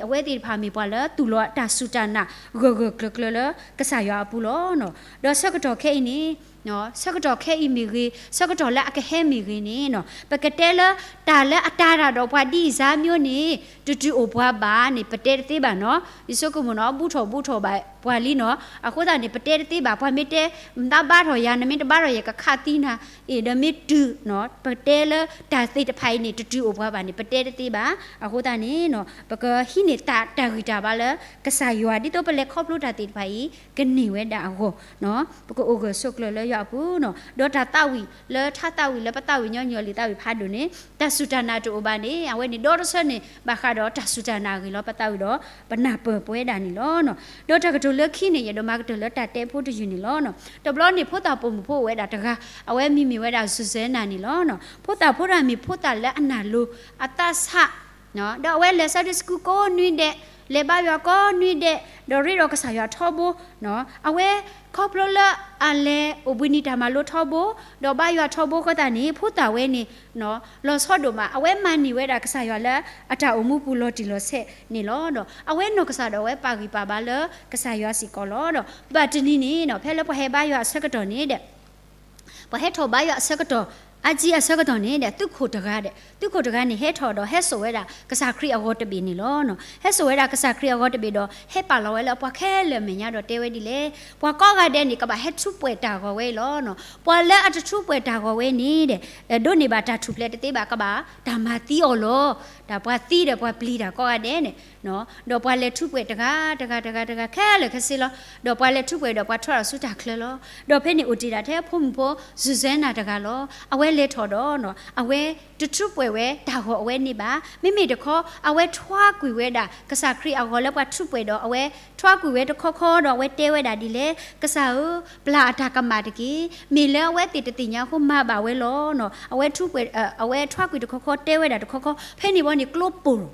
အဝဲသ့ၣ်တဖၣ်မ့ၢ်ပှၤလၢသူၣ်လီၤတၢ်စူၢ်တၢ်နာ်ဂၢၢ်ဂၢၢ်ကျၢၤကျၢၤလၢကစၢ်ယွၤအပူၤလီၤ. ဒီးဆၢကတီၢ်ခဲအံၤန့ၣ် ဆၢကတီၢ်ခဲအံၤမ့ၢ်ဂ့ၤ, ဆၢကတီၢ်လၢအကဟဲမ့ၢ်ဂ့ၤန့ၣ် ပကတဲလၢတၢ်လၢအတၤတၢ်ဒီးပှၤဒ်အံၤစၢ်မၠိန့ၣ် တတုၤအိၣ်ပှၤဘၣ်န့ၣ် ပတဲတသ့ဘၣ်နီၤ. ယဆိကမိၣ်နီၤ ဘူၣ်ထီၣ်ဘူၣ်ထီၣ်ဘၣ်ပှၤလံနီၤ. အဃိသတးန့ၣ် ပတဲတသ့ဘၣ်. ပှၤမ့ၢ်တဲ နတဘါထီၣ်ယၤ နမ့ၢ်တဘါထီၣ်ယၤ ကခးသံနၤ အ့ၣ် ဒီးမ့ၢ်တုၤနီၤ ပတဲလၢတၢ်သ့ၣ်တဖၣ်အံၤန့ၣ် တတုၤအိၣ်ပှၤဘၣ်န့ၣ် ပတဲတသ့ဘၣ်. အဃိသတးန့ၣ် ပကဟံးန့ၢ်တၢ်ဂံၢ်တၢ်ဘါလၢကစၢ်ယွၤ ဒ်သိးပလဲၤခီဖျိတၢ်သ့ၣ်တဖၣ်အံၤ ကန့ၢ်ဝဲဒၣ်အဂီၢ် ပကအိၣ်ဂၢၢ်ဆိးကျၢၤလၢ ယွၤအပူၤနီၤ, ဒီးတၢ်သးဝံၣ်လၢထါသးဝံၣ်လၢပသးဝံၣ်ညီညီလံာ်သးဝံၣ်ဖးဒိၣ်န့ၣ် တၢ်စူၢ်တၢ်နာ်တအိၣ်ဘၣ်န့ၣ် အဝဲန့ၣ်ဒီတဆၢန့ၣ် ဘၣ်ဃးဒီးတၢ်စူၢ်တၢ်နာ်အဂ့ၢ်လီၤ ပသးဝံၣ်ဒီး ပနၢ်ပၢၢ်ပဝဲဒၣ်န့ၣ်လီၤ. ဒီးတၢ်ကတိၤလၢခံန့ၣ် ယဒိးမၤကတၢၢ်လၢတၢ်တဲဖိတယုၢ်န့ၣ်လီၤ. တဘျီန့ၣ် ဖိသၣ်ပိာ်မုၣ်ဖိအိၣ်ဝဲဒၣ်တဂၤ အဝဲမံၤမ့ၢ်ဝဲဒၣ် Susanna န့ၣ်လီၤ. ဖိသၣ်ဖိတဂၤမ့ၢ်ဖိသၣ်လၢအနၢ်လိၤ အသးဆး ဒီးအဝဲလဲၤ Sunday school ကိးနွံဒဲး, လဲၤဘါယွၤကိးနွံဒဲး, ဒီးရ့ဒီးကစၢ်ယွၤထီဘိ, အဝဲခီဖျိလၢအလဲၤအိၣ်ဘှံးနံၤတၢ်မၤလိထီဘိ, ဒီးဘါယွၤထီဘိအဃိသတးန့ၣ် ဖိသၣ်ဝဲန့ၣ် လီၤဆီဒိၣ်မး အဝဲမၤန့ၢ်ဝဲဒၣ်ကစၢ်ယွၤလၢအတၢ်အိၣ်မူပူၤလီၤတံၢ်လီၤဆဲးန့ၣ်လီၤ. ဒီးအဝဲနီၢ်ကစၢ်ဒီးအဝဲပာ်ဂံၢ်ပာ်ဘါလၢကစၢ်ယွၤစ့ၢ်ကီးလီၤ. ဒီးဘၣ်တနံၤန့ၣ် ဖဲလၢပှၤဟဲဘါယွၤအဆၢကတီၢ်န့ၣ်ဒီး ပှၤဟဲထီၣ်ဘါယွၤအဆၢကတီၢ်, အါကံအဆၢကတီၢ်န့ၣ်ဒီး သုးခိၣ်တဂၤဒီး သုးခိၣ်တဂၤန့ၣ် ဟဲထီၣ်ဒီးဟဲစိာ်ဝဲဒၣ်ကစၢ်ခရံာ်အဂီၤတဘ့ၣ်န့ၣ်လီၤ. ဟဲစိာ်ဝဲဒၣ်ကစၢ်ခရံာ်အဂီၤတဘ့ၣ်ဒီး ဟဲပာ်လီၤဝဲလၢပှၤခဲလၢာ်အမဲာ်ညါဒီးတဲဝဲဒ်လဲၣ်, ပှၤကိးဂၤဒဲးန့ၣ် ကဘၣ်ဟဲထူးပှဲၤတၢ်ဂီၤဝဲအံၤလီၤ. ပှၤလၢအတထူးပှဲၤတၢ်ဂီၤဝဲန့ၣ်ဒီး ဒိးန့ၢ်ဘၣ်တၢ်ထူၣ်ဖျဲးတသ့ဘၣ် ကဘၣ်တၢ်မၤသံအီၤလီၤ. တၢ်ပှၤသံဒီးပှၤပျံၤတၢ်ကိးဂၤဒဲးန့ၣ် ဒီးပှၤလဲၤထူးပှဲၤတဂၤ တဂၤ တဂၤ တဂၤ ခဲလၢာ်ခဲဆ့လီၤ. ဒီးပှၤလဲၤထူးပှဲၤဒီးပှၤထီထီၣ်ဆူတၢ်ချၢလီၤ. ဒီးဖဲန့ၣ်အိၣ်တ့ၢ်ဒၣ်ထဲဖိမုၣ်ဖိ Susanna တဂၤလီၤ. အဝဲလဲၤထီၣ်ဒီး အဝဲတထူးပှဲၤဝဲတၢ်ဂီၤအဝဲန့ၣ်ဘၣ်. မ့မ့ၢ်တခီ အဝဲထွါကွံာ်ဝဲဒၣ် ကစၢ်ခရံာ်အဂီၤလၢပှၤထူးပှဲၤဒီး အဝဲထွါကွံာ်ဝဲတခီခီဒီး အဝဲတဲဝဲဒၣ်ဒ်လဲၣ်, ကစၢ်ဧၢ, ပျၢ်အတၢ်ကမၣ်တက့ၢ်. မ့ၢ်လၢအဝဲသ့ၣ်တသ့ၣ်ညါအဃိမၤဘၣ်ဝဲလီၤ. အဝဲထူးပှဲၤ, အဝဲထွါကွံာ်တခီခီ တဲဝဲဒၣ်တခီခီ, ဖဲန့ၣ်ဘီန့ၣ် ကျိပိၢ်ထီၣ်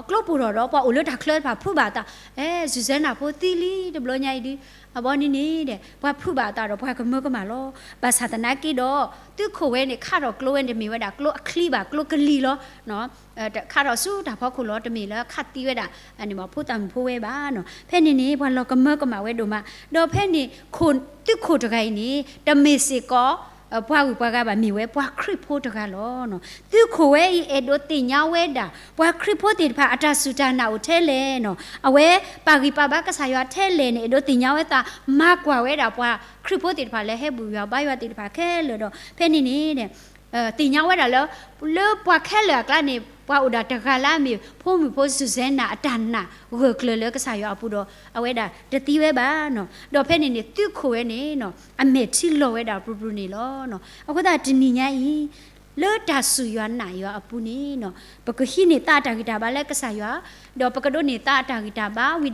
ကျိပိၢ်ထီၣ်ဒီး ပှၤအိၣ်လၢတၢ်ချၢတဖၣ်ဖုးဘၣ်အသး, အဲ Susanna ဖိသံလံတဘျီညါအံၤဒုး, အဘီန့ၣ်န့ၣ်ဒီး ပှၤဖုးဘၣ်အသးဒီးပှၤကမၢကမၣ်လီၤ. ဘၣ်ဆၣ်သနာ်က့ဒီး သုးခိၣ်ဝဲန့ၣ် ခးထီၣ်ကျိဝဲန့ၣ် တမ့ၢ်ဝဲဒၣ်ကျိအချံဘၣ်, ကျိကလံၤလီၤ. ခးထီၣ်ဆူတၢ်ဖီခိၣ်လီၤ, တမ့ၢ်လၢခးသံဝဲဒၣ် ဖိသၣ်မုၣ်ဖိဝဲဘၣ်နီၤ. ဖဲန့ၣ်န့ၣ် ပှၤလီၤကမၢကမၣ်ဝဲဒိၣ်မး, ဒီးဖဲန့ၣ် သုးခိၣ်တဂၤအံၤန့ၣ် တမ့ၢ်စ့ၢ်ကီး ပှၤဂုၤပှၤဂၤဘၣ်, မ့ၢ်ဝဲပှၤခရံာ်ဖိတဂၤလီၤ. သုးခိၣ်ဝဲအံၤ အဲၣ်ဒိးသ့ၣ်ညါဝဲဒၣ် ပှၤခရံာ်ဖိသ့ၣ်တဖၣ် အတၢ်စူၢ်တၢ်နာ်အိၣ်ထဲလဲၣ်နီၤ. အဝဲပာ်ဂံၢ်ပာ်ဘါကစၢ်ယွၤထဲလဲၣ်န့ၣ် အဲၣ်ဒိးသ့ၣ်ညါဝဲသး, မၤကွၢ်ဝဲဒၣ်ပှၤခရံာ်ဖိသ့ၣ်တဖၣ်လၢဟဲဘူၣ်ယွၤဘါယွၤသ့ၣ်တဖၣ်ခဲလၢာ်ဒီး ဖဲန့ၣ်န့ၣ် သ့ၣ်ညါဝဲဒၣ်လၢ လၢပှၤခဲလၢာ်အကျါန့ၣ် ပှၤအိၣ်ဒၣ်တဂၤလၢအမ့ၢ်ဖိမုၣ်ဖိ Susanna အတၢ်နာ်ဂၢၢ်ကျၢၤလၢကစၢ်ယွၤအပူၤဒီး အဝဲဒၣ်တသံဝဲဘၣ်နီၤ. ဒီးဖဲန့ၣ်န့ၣ် သုးခိၣ်ဝဲန့ၣ် အမဲာ်ထံလီၤဝဲဒၣ်ပြူၤပြူၤန့ၣ်လီၤ. အဃိသတးတနံၤညါအံၤ လၢတၢ်စူၢ်ယွၤနာ်ယွၤအပူၤန့ၣ် ပကဟံးန့ၢ်သါအတၢ်ဂံၢ်တၢ်ဘါလၢကစၢ်ယွၤ, ဒီးပကဒိးန့ၢ်သါအတၢ်ဂံၢ်တၢ်ဘါဝံၤဒီး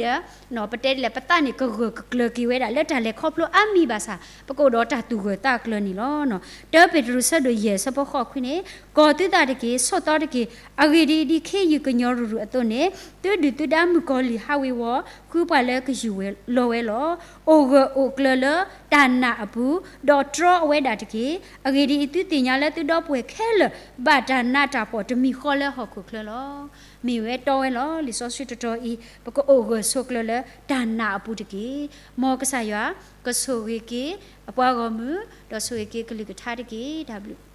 ပတဲဒ်လဲၣ် ပသးန့ၣ်ကဂၢၢ်ကကျၢၤက့ၤဝဲဒၣ် လၢတၢ်လဲၤခီဖျိအါမံၤဘၣ်ဆၣ် ပကအိၣ်ဒီးတၢ်သူၣ်ဂၢၢ်သးကျၢၤန့ၣ်လီၤ. တၢပ့းတရူး ဆၢဒိၣ်ယဲၢ် ဆၢဖိဃိးခွံန့ၣ်, ကီၢ်သုသးတက့ၢ်, ဆိးသီတက့ၢ်. အဂ့ၢ်ဒ်အံၤ, ဒ်ခ့ယုၢ်ကညီၤရူၤရူၤအသိးန့ၣ် သုဒုၣ်သုဒါမုၣ်ကီၤလံၢ်ဟးဝ့ၤဝီၤ ဃုပှၤလၢကယူၢ်လီၤဝဲလီၤ. အိၣ်ဂၢၢ်အိၣ်ကျၢၤလၢတၢ်နာ်အပူၤ, ဒီးတြီအဝဲဒၣ်တက့ၢ်. အဂ့ၢ်ဒ်အံၤ, သုသ့ၣ်ညါလၢသုဒီပုၢ်ဝဲၢ်ခဲလၢာ် ဘၣ်တၢ်နးတၢ်ဖှီၣ်တမံၤဃီလၢဟီၣ်ခိၣ်ချၢလီၤ. မ့ၢ်ဝဲတီဝဲလီၤ. လံာ်စီဆှံတတီၤအံၤ ပကအိၣ်ဂၢၢ်ဆိးကျၢၤလၢတၢ်နာ်အပူၤတက့ၢ်. မ်ကစၢ်ယွၤကဆိၣ်ဂ့ၤက့ၤ အပှၤဂီၢ်မုၢ်, ဒီးဆိၣ်ဂ့ၤက့ၤကလုၢ်ကထါတက့ၢ်. တၢ်ဘျုး